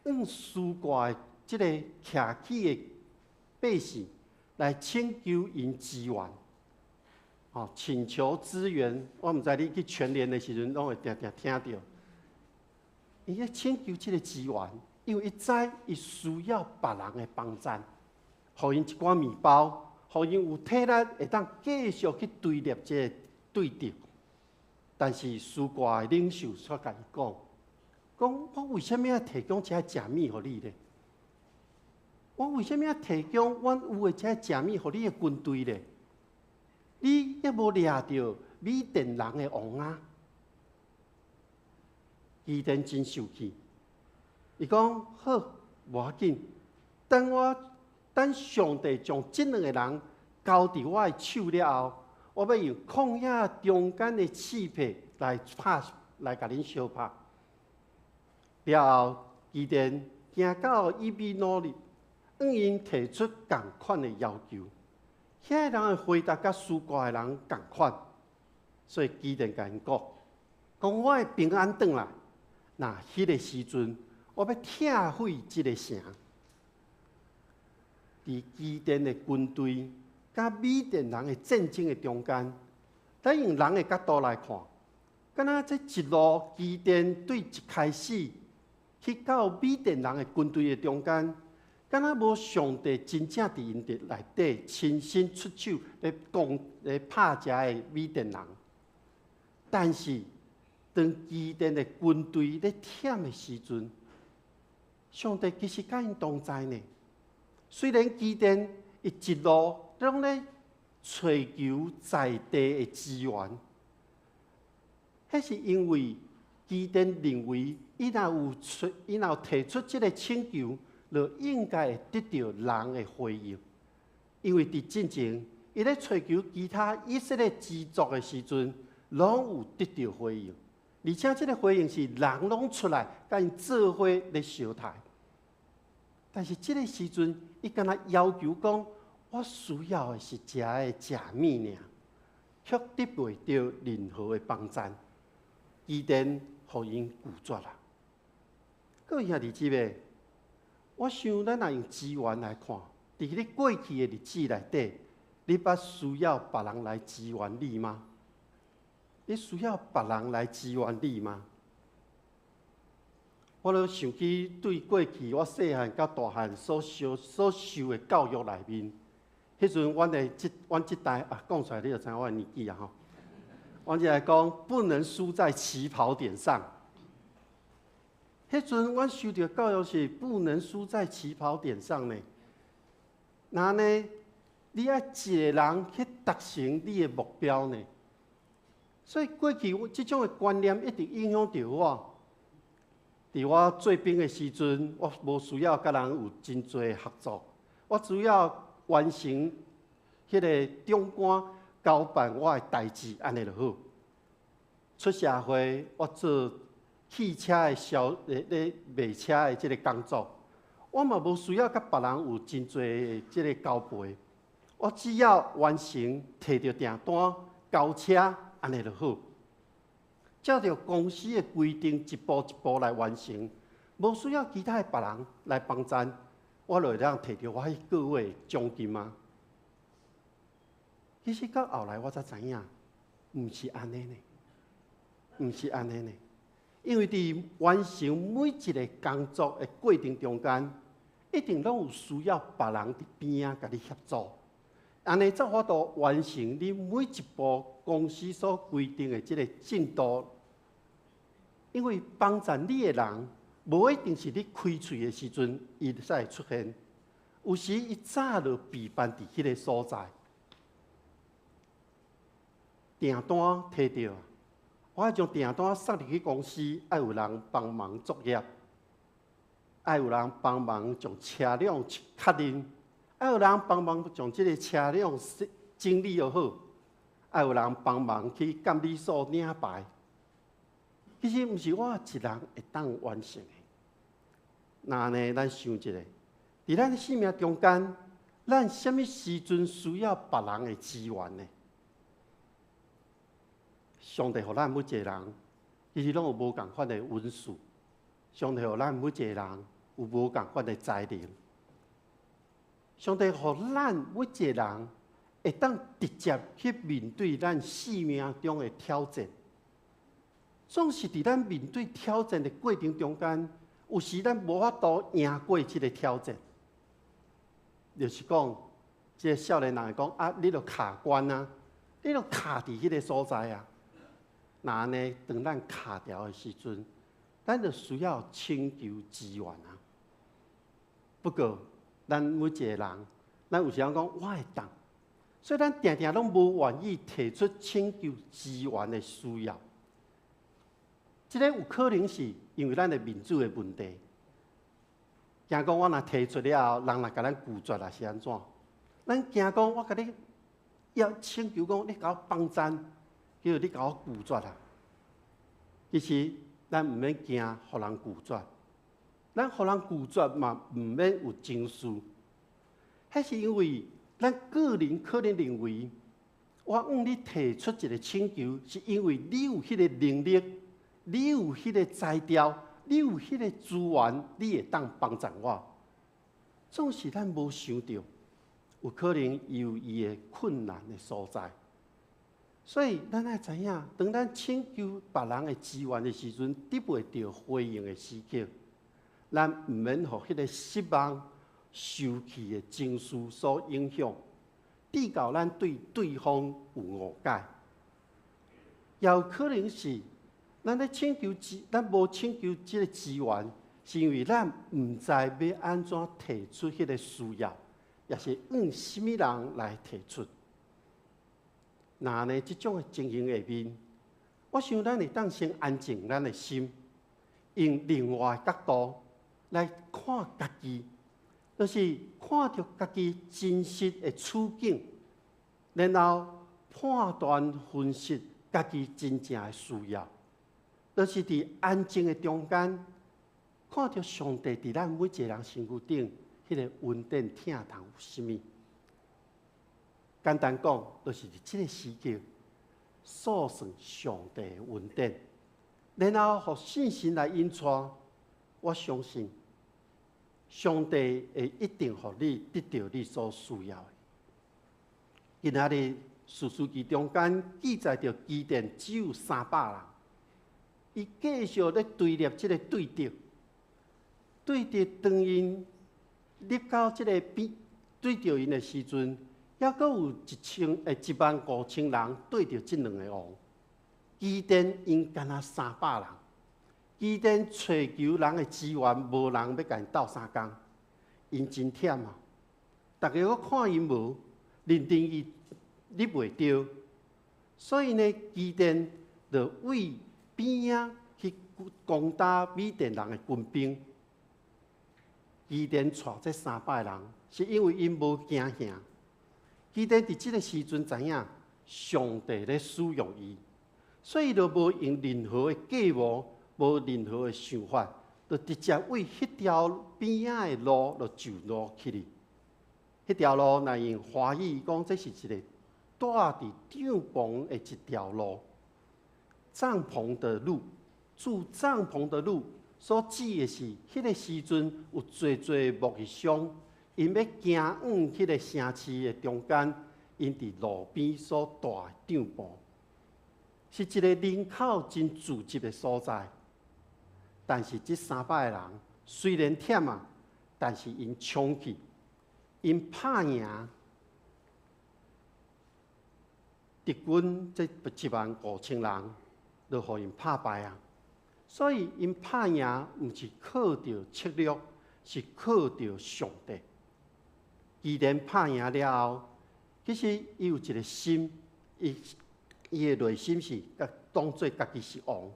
用書割的這個徛起的百姓來請求𪜶支援，哦，請求支援。我毋知你去全聯的時陣，攏會定定聽著。伊咧請求這個支援，因為伊知伊需要別人的幫贊，予𪜶一寡麵包，予𪜶有體力會當繼續去追獵這個對敵。但是書割的領袖卻共伊講：講我為啥物愛提供這食物予你咧？我為啥物愛提供阮有的這食物予你的軍隊咧？你猶無掠著米甸人的王啊？基甸真受氣，伊講好，無要緊，等我等上帝將這兩個人交佇我的手了後，我欲用曠野中間的刺柏來拍，來共恁相拍。了後，基甸行到以比努利，向𪜶提出仝款的要求。遐個人的回答佮書割的人仝款，所以基甸共𪜶講：講我會平安轉來。若彼個時陣，我欲拆毀這個城。佇基甸的軍隊佮米甸人的戰爭的中間，咱用人的角度來看，敢若這一路基甸對一開始去到米甸人的軍隊的中間，敢若無上帝真正佇𪜶佇內底親身出手咧攻咧拍遮个米甸人。但是當基甸的軍隊咧忝的時陣，上帝其實佮𪜶同在呢。雖然基甸伊一路攏咧揣求在地的資源，彼是因為基甸認為，伊若有出，伊若有提出這個請求，就應該會得著人的回應。因為佇進前，伊咧揣求其他以色列支族的時陣，攏有得著回應。而且這個回應是人攏出來，共𪜶做伙咧相刣。但是這個時陣，伊敢若要求講，我需要的是遮的食物爾，卻得袂著任何的幫贊，基甸予𪜶拒絕啦。各位兄弟姊妹，我想咱若用資源來看，佇你過去的日子內底，你捌需要別人來支援你嗎？你需要別人來支援你嗎？我咧想起對過去我細漢佮大漢所受的教育內面，彼陣阮這代啊，講出來你就知影我的年紀啊吼。阮這來講不能輸在起跑點上。彼陣阮受著教育是不能輸在起跑點上呢。那呢，你愛一个人去達成你的目標呢？所以過去這種的觀念一直影響著我。佇我做兵的時陣，我無需要佮人有真濟合作，我只要完成彼個長官交辦我的代誌，按呢就好。出社會，我做汽車的銷咧賣車的這个工作，我嘛無需要佮別人有真濟這个交陪，我只要完成提著訂單交車，按呢就好。照著公司的規定，一步一步來完成，無需要其他的別人來幫贊，我就會當提著我彼個月的獎金啊。其實到後來我才知影，毋是按呢呢，毋是按呢呢。因為佇完成每一个工作的過程中間，一定攏有需要別人佇邊仔共你協助，按呢才有法度完成你每一步公司所規定的這个進度。因為幫贊你的人，無一定是你開喙的時陣，伊才會出現。有時伊早就備辦佇彼个所在。訂單提著，我愛將訂單送入去公司，愛有人幫忙作業，愛有人幫忙將車輛確認，愛有人幫忙將這个車輛整理好，愛有人幫忙去監理所領牌。其實毋是我一人會當完成的。那呢，咱想一下，佇咱的生命中間，咱啥物時陣需要別人的支援呢？上帝予咱每一个人，其實攏有無仝款的恩賜。上帝予咱每一个人有無仝款的才能。上帝予咱每一個人會當直接去面對咱生命中的挑戰。總是佇咱面對挑戰的過程中間，有時咱無法度贏過這个挑戰。就是講，這个少年人會講啊，你著卡關啊，你著卡佇彼个所在啊。若按呢，當咱卡牢的時陣，咱就需要請求支援啊。不過，咱每一個人，咱有時陣講我會當，所以咱定定攏無願意提出請求支援的需要。這个有可能是因為咱的面子的問題，驚講我若提出了後，人若共咱拒絕啊，是按怎？咱驚講我共你要請求講，你共我幫贊，結果你共我拒絕啊。其實咱毋免驚予人拒絕，咱予人拒絕嘛，毋免有情緒。彼是因為咱個人可能認為，我向你提出一个請求，是因為你有彼个能力，你有彼个才調，你有彼個資源，你會當幫助我。總是咱無想著，有可能有伊的困難的所在。所以咱愛知影，當咱請求別人的支援的時陣，得袂著回應的時刻，咱毋免予彼个失望、受氣的情緒所影響，致到咱對對方有誤解。也有可能是咱咧請求支，咱無請求這个支援，是因為咱毋知欲按怎提出彼个需要，抑是向啥物人來提出。若按呢，這種的情形下面，我想咱會當先安靜咱的心，用另外的角度來看家己，就是看著家己真實的處境，然後判斷分析家己真正的需要，就是佇安靜的中間，看著上帝佇咱每一個人身軀頂彼个恩典疼痛有啥物。簡單講，就是佇這个時刻，數算上帝的恩典，然後予信心來引帶。我相信，上帝會一定予你得著你所需要的。今仔日士師記中間記載著基甸只有300人，伊繼續咧追獵這个對敵，對敵當𪜶入到這个邊對著𪜶的時陣，猶閣有1萬5千人對著這兩个王。基甸𪜶干焦三百人，基甸揣求人的支援，無人欲共𪜶鬥相共，𪜶真忝啊！逐家閣看𪜶無，認定伊入袂著，所以呢，基甸就對邊仔去攻打米甸人的軍兵。基甸帶這300人，是因為𪜶無驚嚇。基甸佇這个時陣知影上帝咧使用伊，所以就無用任何的計謀，無任何的想法，就直接對彼條邊仔的路就上路去哩。彼條路若用華語講，這是一個蹛佇帳篷的一條路，帳篷的路，駐帳篷的路，所指的是彼个時陣有濟濟牧羊商，𪜶欲行往彼个城市的中間，𪜶佇路邊所蹛的帳篷，是一个人口真聚集的所在。但是這300个人雖然忝啊，但是𪜶衝去，𪜶拍贏敵軍這1萬5千人，就予𪜶拍敗啊！所以𪜶拍贏毋是靠著策略，是靠著上帝。基甸拍贏了後，其實伊有一個心，伊伊的內心是共當做家己是王。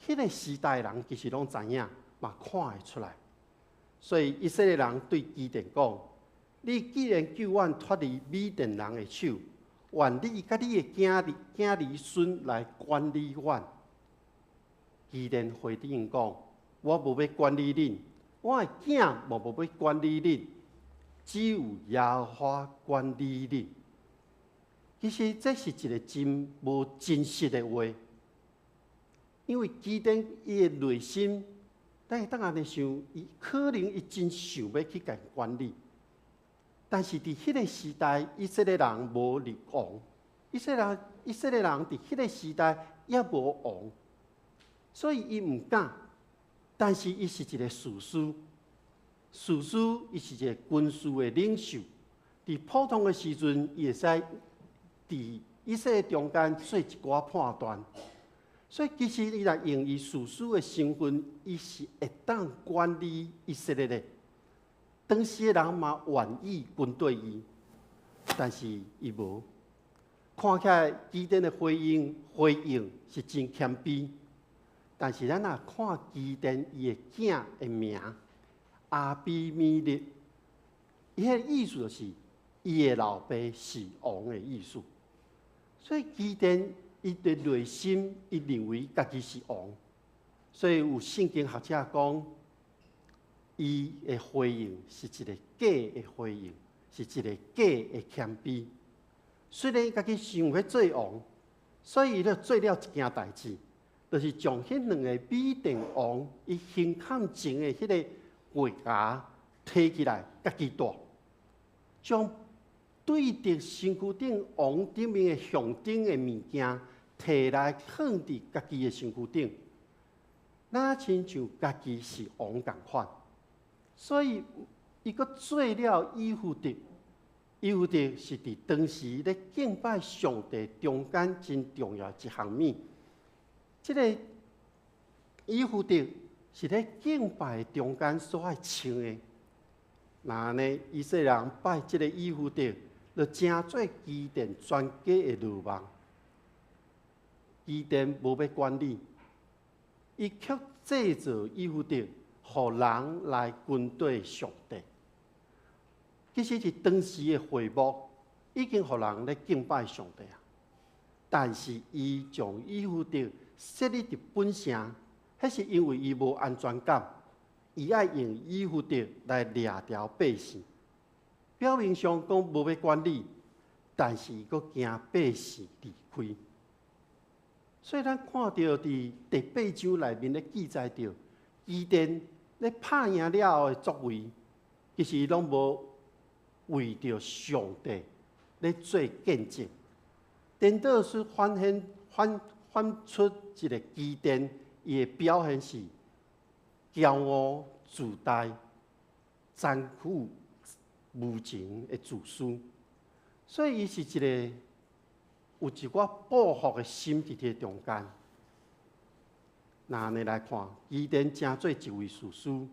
彼個時代人其實攏知影，嘛看會出來。所以以色列人對基甸講：你既然救阮脫離米甸人的手，願你佮你的囝兒、囝兒孫來管理阮。基甸回應講：我無欲管理恁，我的囝嘛無欲管理恁，只有耶和華管理恁。其實這是一個真無真實的話，因為基甸伊的內心，咱會當按呢想，伊可能伊真想欲去共管理，但是佇彼個時代，以色列人無立王，以色列人佇彼個時代猶無王，所以伊毋敢。但是伊是一個士師，士師伊是一個軍事的領袖，佇普通的時陣，伊會使佇以色列中間做一寡判斷。所以其實伊若用伊士師的身份，伊是會當管理以色列的。當時的人嘛願意跟隨伊，但是伊無。看起來基甸的回應是真謙卑，但是咱若看基甸伊的囝的名亞比米勒，伊彼個意思就是伊的老爸是王的意思。所以基甸伊的內心，伊認為家己是王，所以有聖經學者講，伊的回應是一個假的回應，是一個假的謙卑。雖然家己想欲做王，所以伊就做了一件代誌，就是將彼兩个米甸王伊胸坎前的彼个月牙提起來，家己戴，將對佇身軀頂王頂面的象徵的物件提來囥佇家己的身軀頂，若親像家己是王仝款。所以伊閣做了以弗得，以弗得是佇當時咧敬拜上帝中間真重要一項物。這个以弗得是咧敬拜中間所愛穿的。若按呢，以色列人拜這个以弗得，就成做基甸全家的愚妄。基甸無欲管理，伊卻製造以弗得，予人來跟隨上帝。其實佇當時的會幕已經予人咧敬拜上帝啊，但是伊將以弗得設立佇本城，彼是因為伊無安全感，伊愛用以弗得來掠牢百姓。表面上講無欲管理，但是伊閣驚百姓離開。所以咱看著佇第八章內面咧記載著，基甸咧拍贏了後的作為，其實攏無為著上帝咧做見證。顛倒是反顯反反出一個基甸，伊的表現是驕傲自大、殘酷無情的自私。所以伊是一個有一寡報復的心佇這中間。若按呢來看，基甸成做一位士師，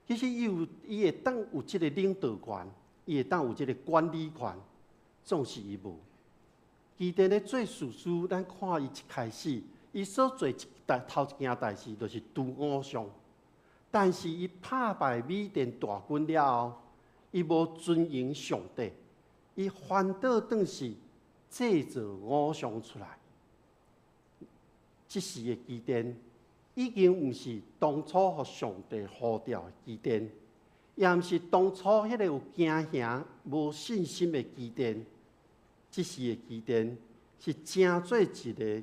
其實伊有伊會當有這個領導權，伊會當有這個管理權，總是伊無。基甸咧做士師，咱看伊一開始，伊所做一代頭一件代誌，就是除偶像。但是伊拍敗米甸大軍了後，伊無尊榮上帝，伊反倒轉是製造偶像出來。這時的基甸已經毋是當初予上帝呼召的基甸，也毋是當初彼个有驚嚇、無信心的基甸。這時的基甸是成做一个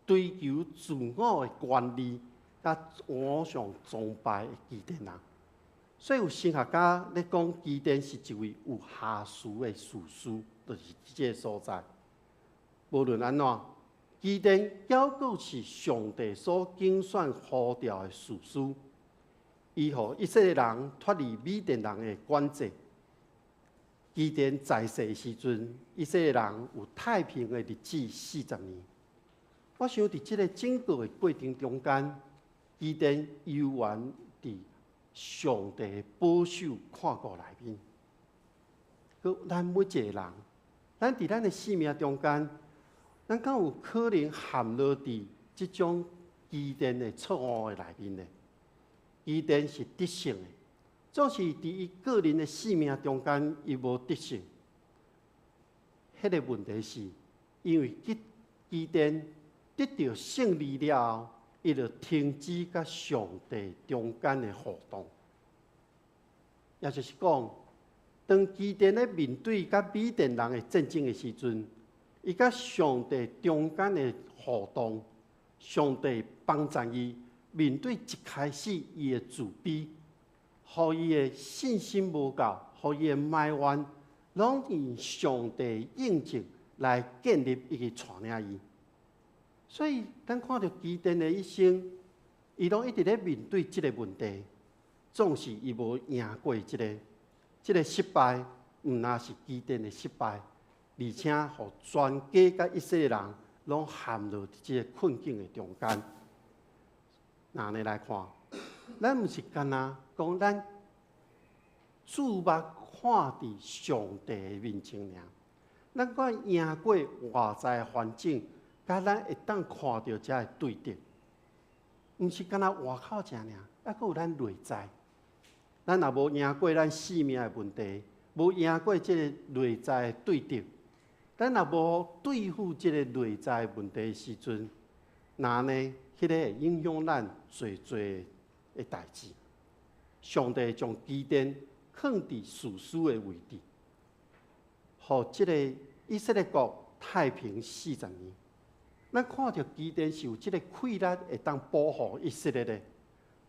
追求自我的權利，佮偶像崇拜的基甸人。所以有神學家咧講，基甸是一位有瑕疵的士師，就是這个所在。無論按怎，基甸猶閣是上帝所揀選呼召的士師，伊予以色列人脫離米甸人的管制。基甸在世的時陣，以色列人有太平的日子40年。我想佇這个整個的過程中間，基甸犹原伫上帝的保守看顾内面。阁咱每一个人，咱伫咱的生命中间，咱敢有可能陷落伫這種基甸的錯誤的內面呢？基甸是得勝的，總是佇伊個人的生命中間，伊無得勝。彼個問題是，因為基甸得著勝利了後，伊就停止佮上帝中間的互動。也就是講，當基甸咧面對佮米甸人的戰爭的時陣，伊佮上帝中間的互動，上帝幫助伊面對一開始伊的自卑，予伊的信心無夠，予伊的埋怨，攏用上帝應證來建立伊個帶領伊。所以，咱看著基甸的一生，伊攏一直咧面對這個問題，總是伊無贏過這個失敗，毋但是基甸的失敗，而且予全家佮以色列人攏陷入這個困境的中間。若按呢來看，咱毋是干焦講咱注目看佇上帝的面前爾，咱閣贏過外在的環境，佮咱會當看著遮的對敵，毋是干焦外口遮爾，猶閣有咱內在。咱若無贏過咱生命的問題，無贏過這個內在的對敵，咱若無對付這個內在的問題的時陣，若按呢，彼個會影響咱濟濟的代誌。上帝將基甸放佇士師的位置，予這個以色列國太平40年。咱看著基甸是有這個氣力會當保護以色列的，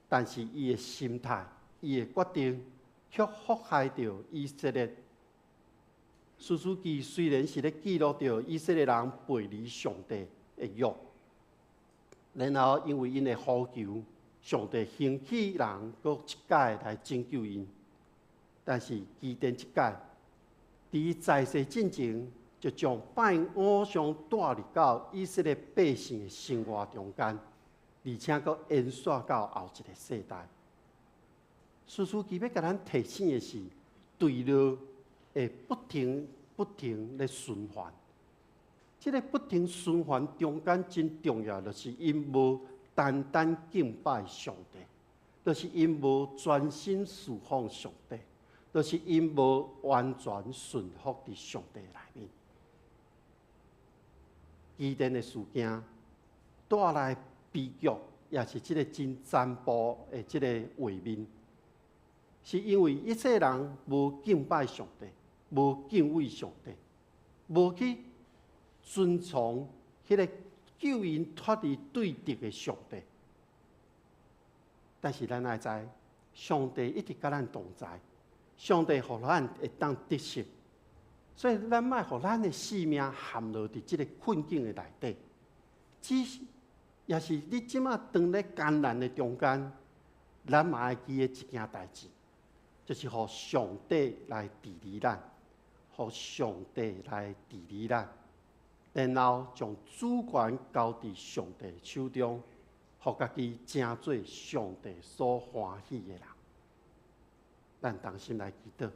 但是伊的心態、伊的決定，卻禍害著以色列。士師記雖然是咧記錄著以色列人背離上帝的約，然後因為𪜶的呼求，上帝興起人閣一擺來拯救𪜶。但是基甸這擺，佇在世進前，就將拜偶像帶入到以色列百姓的生活中間，而且閣延續到後一個世代。士師記欲共咱提醒的是，墜落會不停不停咧循環。這個不停循環中間真重要，就是𪜶無單單敬拜上帝，就是𪜶無專心侍奉上帝，就是𪜶無完全順服佇上帝內面。基甸的事件帶來悲劇，也是這個真殘暴的這個畫面，是因為以色列人無敬拜上帝，無敬畏上帝，無去遵從彼個救𪜶脫離對敵的上帝。但是咱愛知，上帝一直佮咱同在，上帝予咱會當得勝，所以咱莫予咱的性命陷落佇這個困境的內底。只是，也是你這馬當咧艱難的中間，咱嘛愛記得一件代誌，就是予上帝來治理咱，予上帝來治理咱，然後將主權交佇上帝手中，予家己成做上帝所歡喜的人。咱同心來祈禱，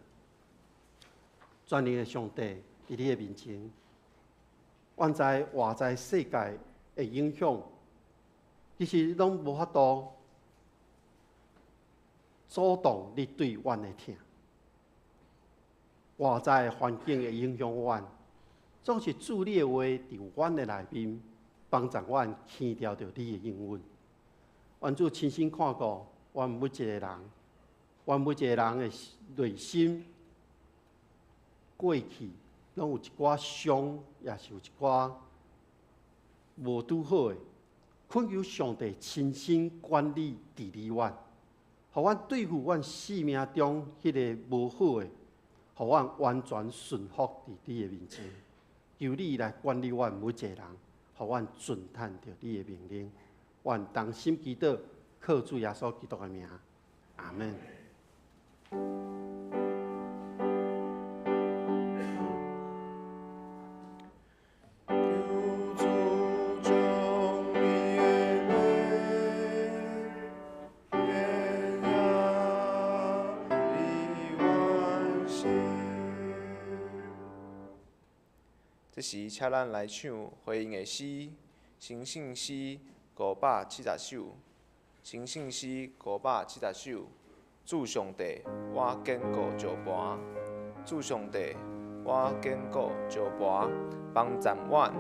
全能的上帝，佇你的面前，阮知外在世界的影響，其實攏無法度阻擋你對阮的疼。外在的環境會影響阮，總是主你的話佇阮的內面，幫助阮牽牢著你的應允。願主親身看顧阮每一個人，阮每一個人的內心過去攏有一寡傷，也是有一寡無拄好的，懇求上帝親身管理治理阮，予阮對付阮生命中彼個無好的，予阮完全順服佇你的面前。求你來管理阮每一個人，予阮遵行著你的命令。阮同心祈禱，靠主耶穌基督的名，阿們。求主將你的話这时，请咱来唱回应的诗，成圣诗570首，成圣诗570首。主上帝，我坚固石磐；主上帝，我坚固石磐，帮赞阮，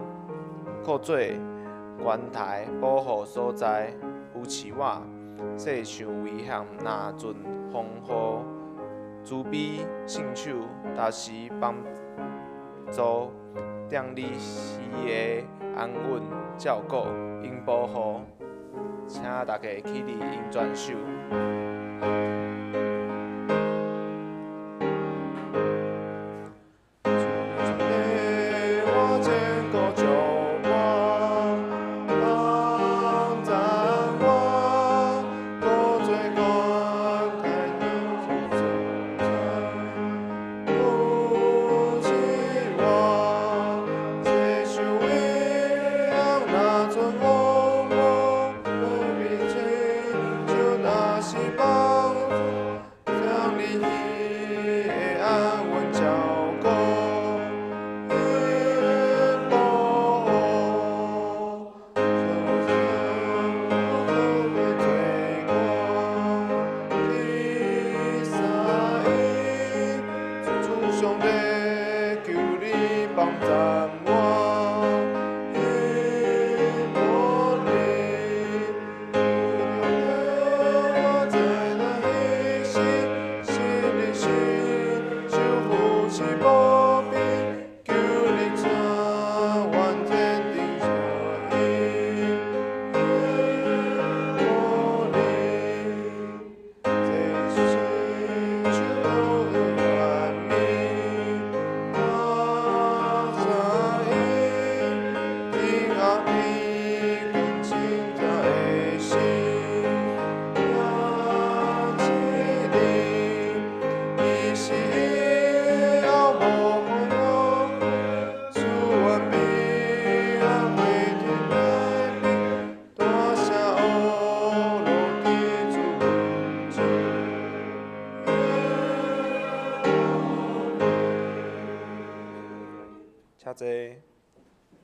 靠做悬台保护所在，扶持我。世上危险若阵风雨，慈悲圣手踏时帮助，踮你时的安稳照顾，𪜶保护，请大家起立用转手。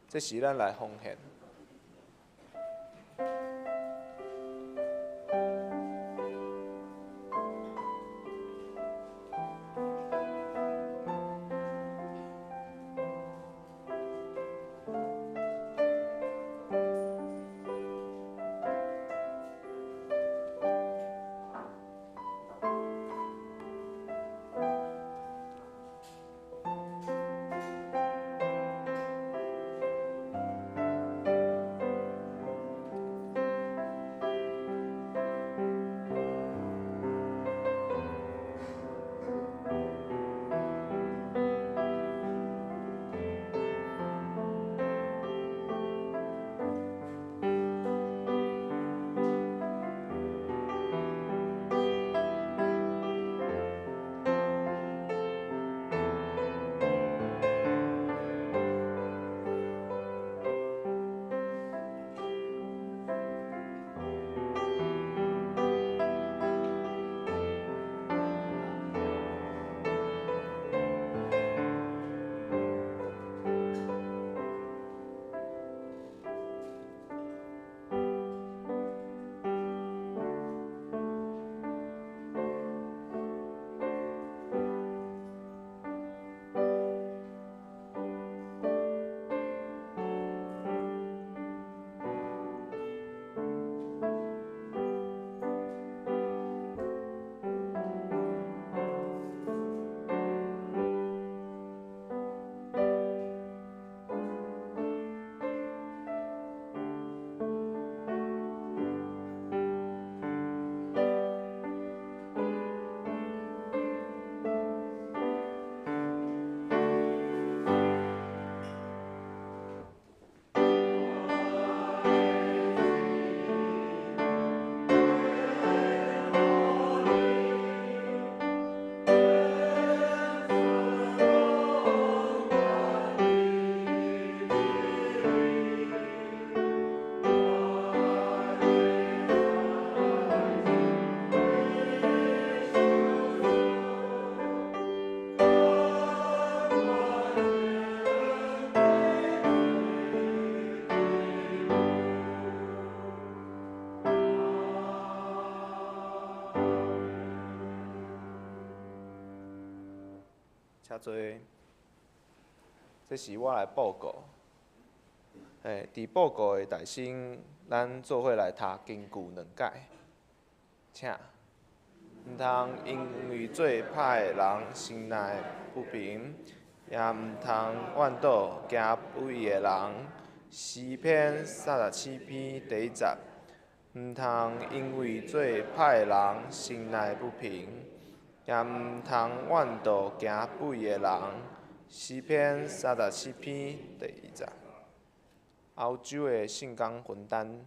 这时，咱来奉献。請坐。這是我來報告。嘿，佇報告的大先，咱做伙來讀經句兩解，請。毋通因為做歹的人心內不平，也毋通怨妒行不義的人。詩篇37篇第一節。毋通因為做歹的人心內不平，也毋通怨妒行不義的人。詩篇37篇第一節。歐洲的聖工分擔，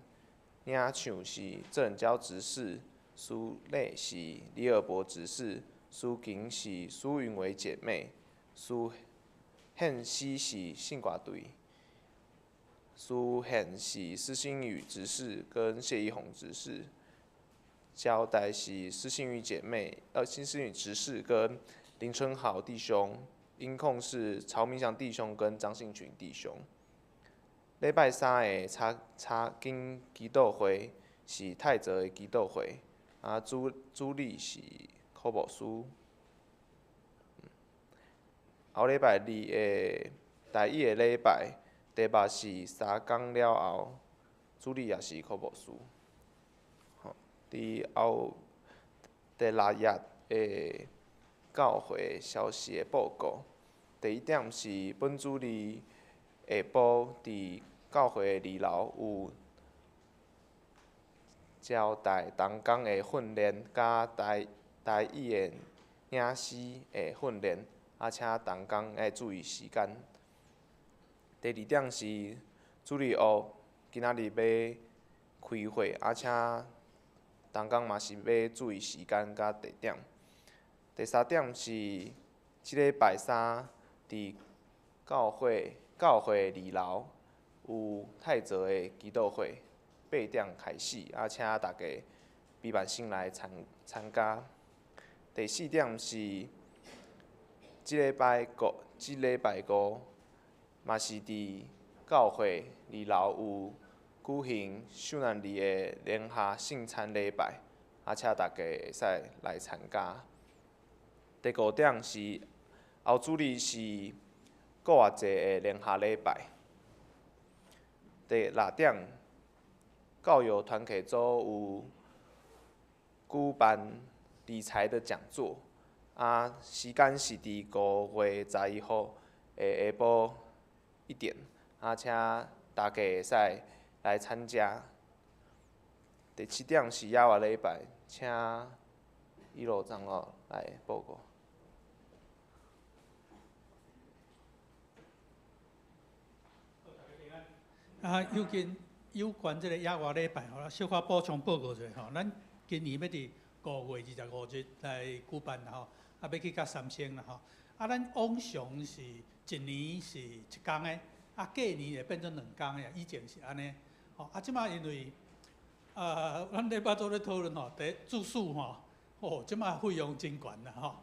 領唱是鄭嬌執事，司禮是李爾博執事，司琴是蘇雲維姐妹，司獻詩是聖歌隊，司獻是施新宇執事跟謝一紅執事，交代是施新宇姐妹，施新宇執事跟林春豪弟兄，音控是曹明祥弟兄跟張信群弟兄。禮拜三的查查經祈禱會是泰澤的祈禱會，啊主主禮是柯牧師。後禮拜二的台語的禮拜，題目是三工了後，主禮也是柯牧師。吼，佇後第六頁的教會消息的報告，第一點是本主日下晡佇教會的二樓有招待同工的訓練，佮台台語的領詩的訓練，啊，請同工愛注意時間。第二點是主日學今仔日欲開會，啊，請同工嘛是欲注意時間佮地點。第三點是這禮拜三佇教會教會二樓有泰澤的祈禱會，8點開始，啊，請大家備辦先來參參加。第四點是這禮拜五，這禮拜五嘛是佇教會二樓有舉行受難日的聯合聖餐禮拜，啊，請大家會使來參加。第五點是後主日是復活節的聯合禮拜。第六點，教友團契組有舉辦理財的講座，啊，時間是佇5月11號的下晡1點，啊，請大家會使來參加。第七點是野外禮拜，請一路長老來報告。啊，有關有關這个野外禮拜吼，小可補充報告一下吼。咱今年欲佇5月25日來舉辦啦吼，啊，欲去到三星啦吼。啊，咱往常是一年是一工的，啊，過年會變做兩工的，以前是按呢。吼，啊，這擺因為，咱禮拜做咧討論吼，第一住宿吼，哦，這擺費用真懸啦吼。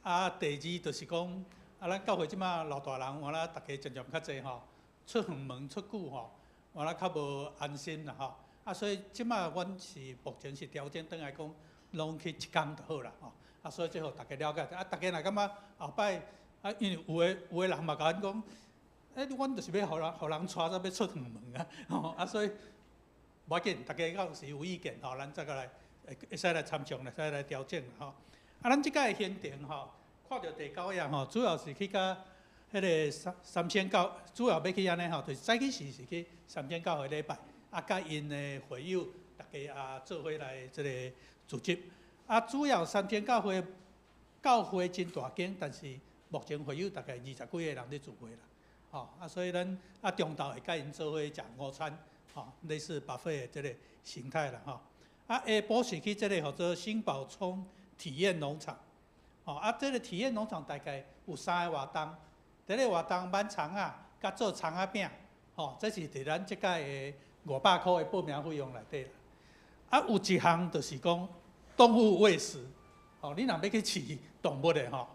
啊，第二就是講，啊，咱教會這擺老大人，原來逐家漸漸較濟吼。出遠門出久吼，原來較無安心啦吼。啊，所以這擺阮是目前是調整轉來講，攏去一工就好啦吼。啊，所以這予大家了解。啊，大家若感覺後擺啊，因為有的有的人嘛共阮講，欸，阮就是欲予人予人帶煞欲出遠門啊，吼啊，所以無要緊，大家到時有意見吼，咱再閣來會會使來參詳，會使來調整吼。啊，咱這擺的行程吼，看著第九頁吼，主要是去佮彼个三三星教，主要欲去按呢吼，就是早起時是去三星教會禮拜，啊，佮𪜶的會友，逐家啊做伙來這个組織。啊，主要三星教會教會真大間，但是目前會友大概20幾个人咧聚會啦，吼啊，所以咱啊中晝會佮𪜶做伙食午餐，吼，類似 buffet 的這个形態啦，吼。啊，下晡是去這个號做新寶涌體驗農場，吼啊，這个體驗農場大概有三个活動。這个活動挽蔥仔，佮做蔥仔餅，吼，這是佇咱這擺的500箍的報名費用內底啦。啊，有一項就是講動物餵食，吼，你若欲去飼動物的吼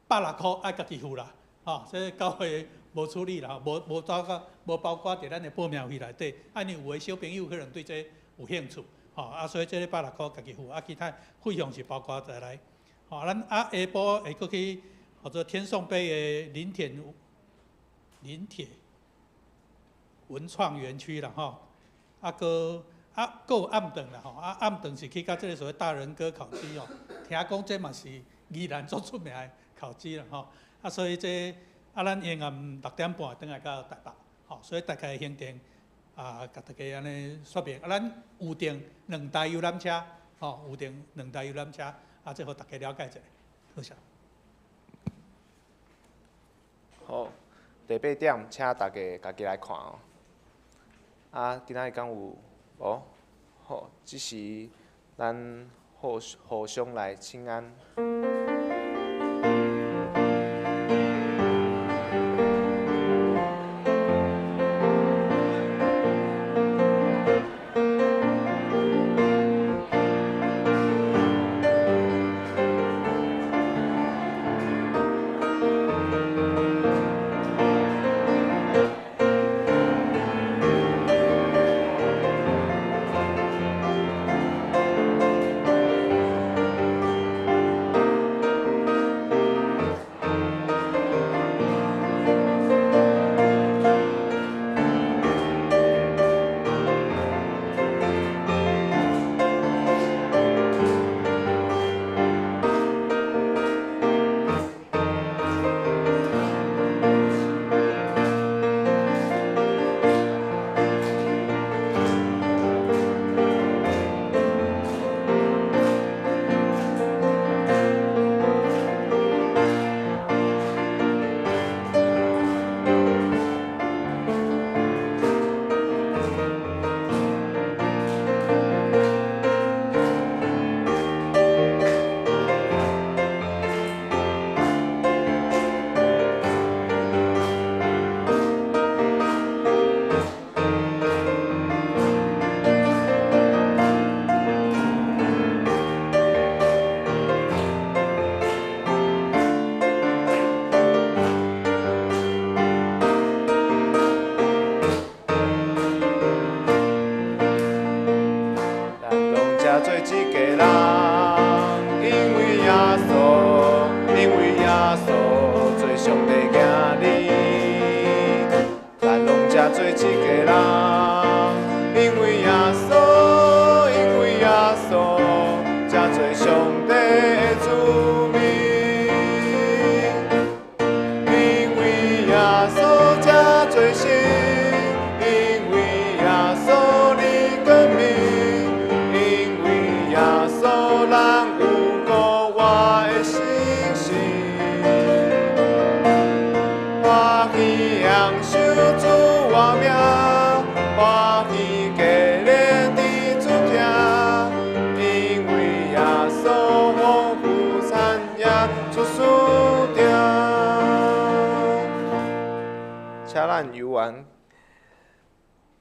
，160箍愛家己付啦，吼，這教會無處理啦，無無包括無包括佇咱的報名費內底。啊，因為有的小朋友可能對這有興趣，吼，啊，所以這个160箍家己付，啊，其他費用是包括在內。吼，咱啊下晡會閣去。或者天颂杯的林铁文创园区啦吼，啊，阁啊，阁有暗顿啦吼，啊，暗顿是去到这个所谓大仁哥烤鸡哦，听讲这嘛是宜兰足出名的烤鸡啦吼，啊，所以这啊，咱延暗6点半转来到台北，吼，所以大概行程啊，共大家按呢说明，啊，咱有订两台游览车，吼，有订两台游览车，啊，这予大家了解一下，多谢。好，第八点，请大家家己来看哦。啊，今仔日敢有无？好，这时咱互互相来请安。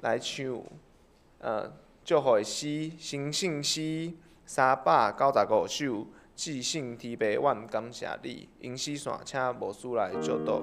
来唱，祝福的诗，成圣诗395首，至圣天父，阮感谢你。音诗线，请牧师来祝祷。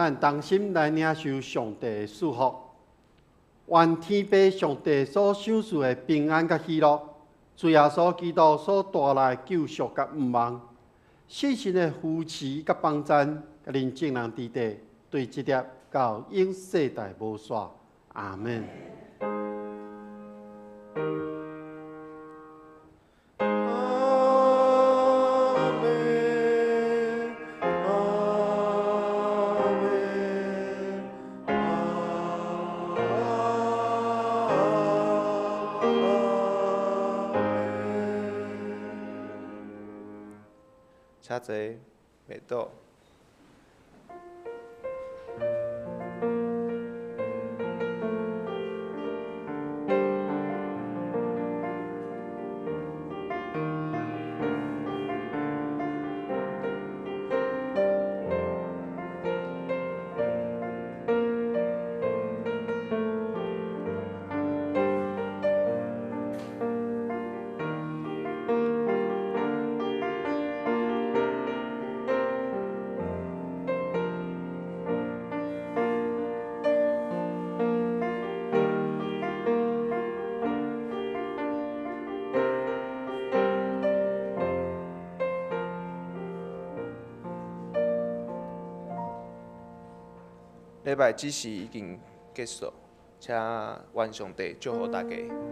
咱同心來領受上帝的祝福。願天父上帝所賞賜的平安佮喜樂，主耶穌基督所帶來的救贖佮盼望，聖神的扶持佮幫贊，佮恁眾人佇底，對這粒到永世代無煞。阿門。阿們，阿們，阿們。請坐，袂倒。禮拜主時已經結束，請願上帝祝福大家。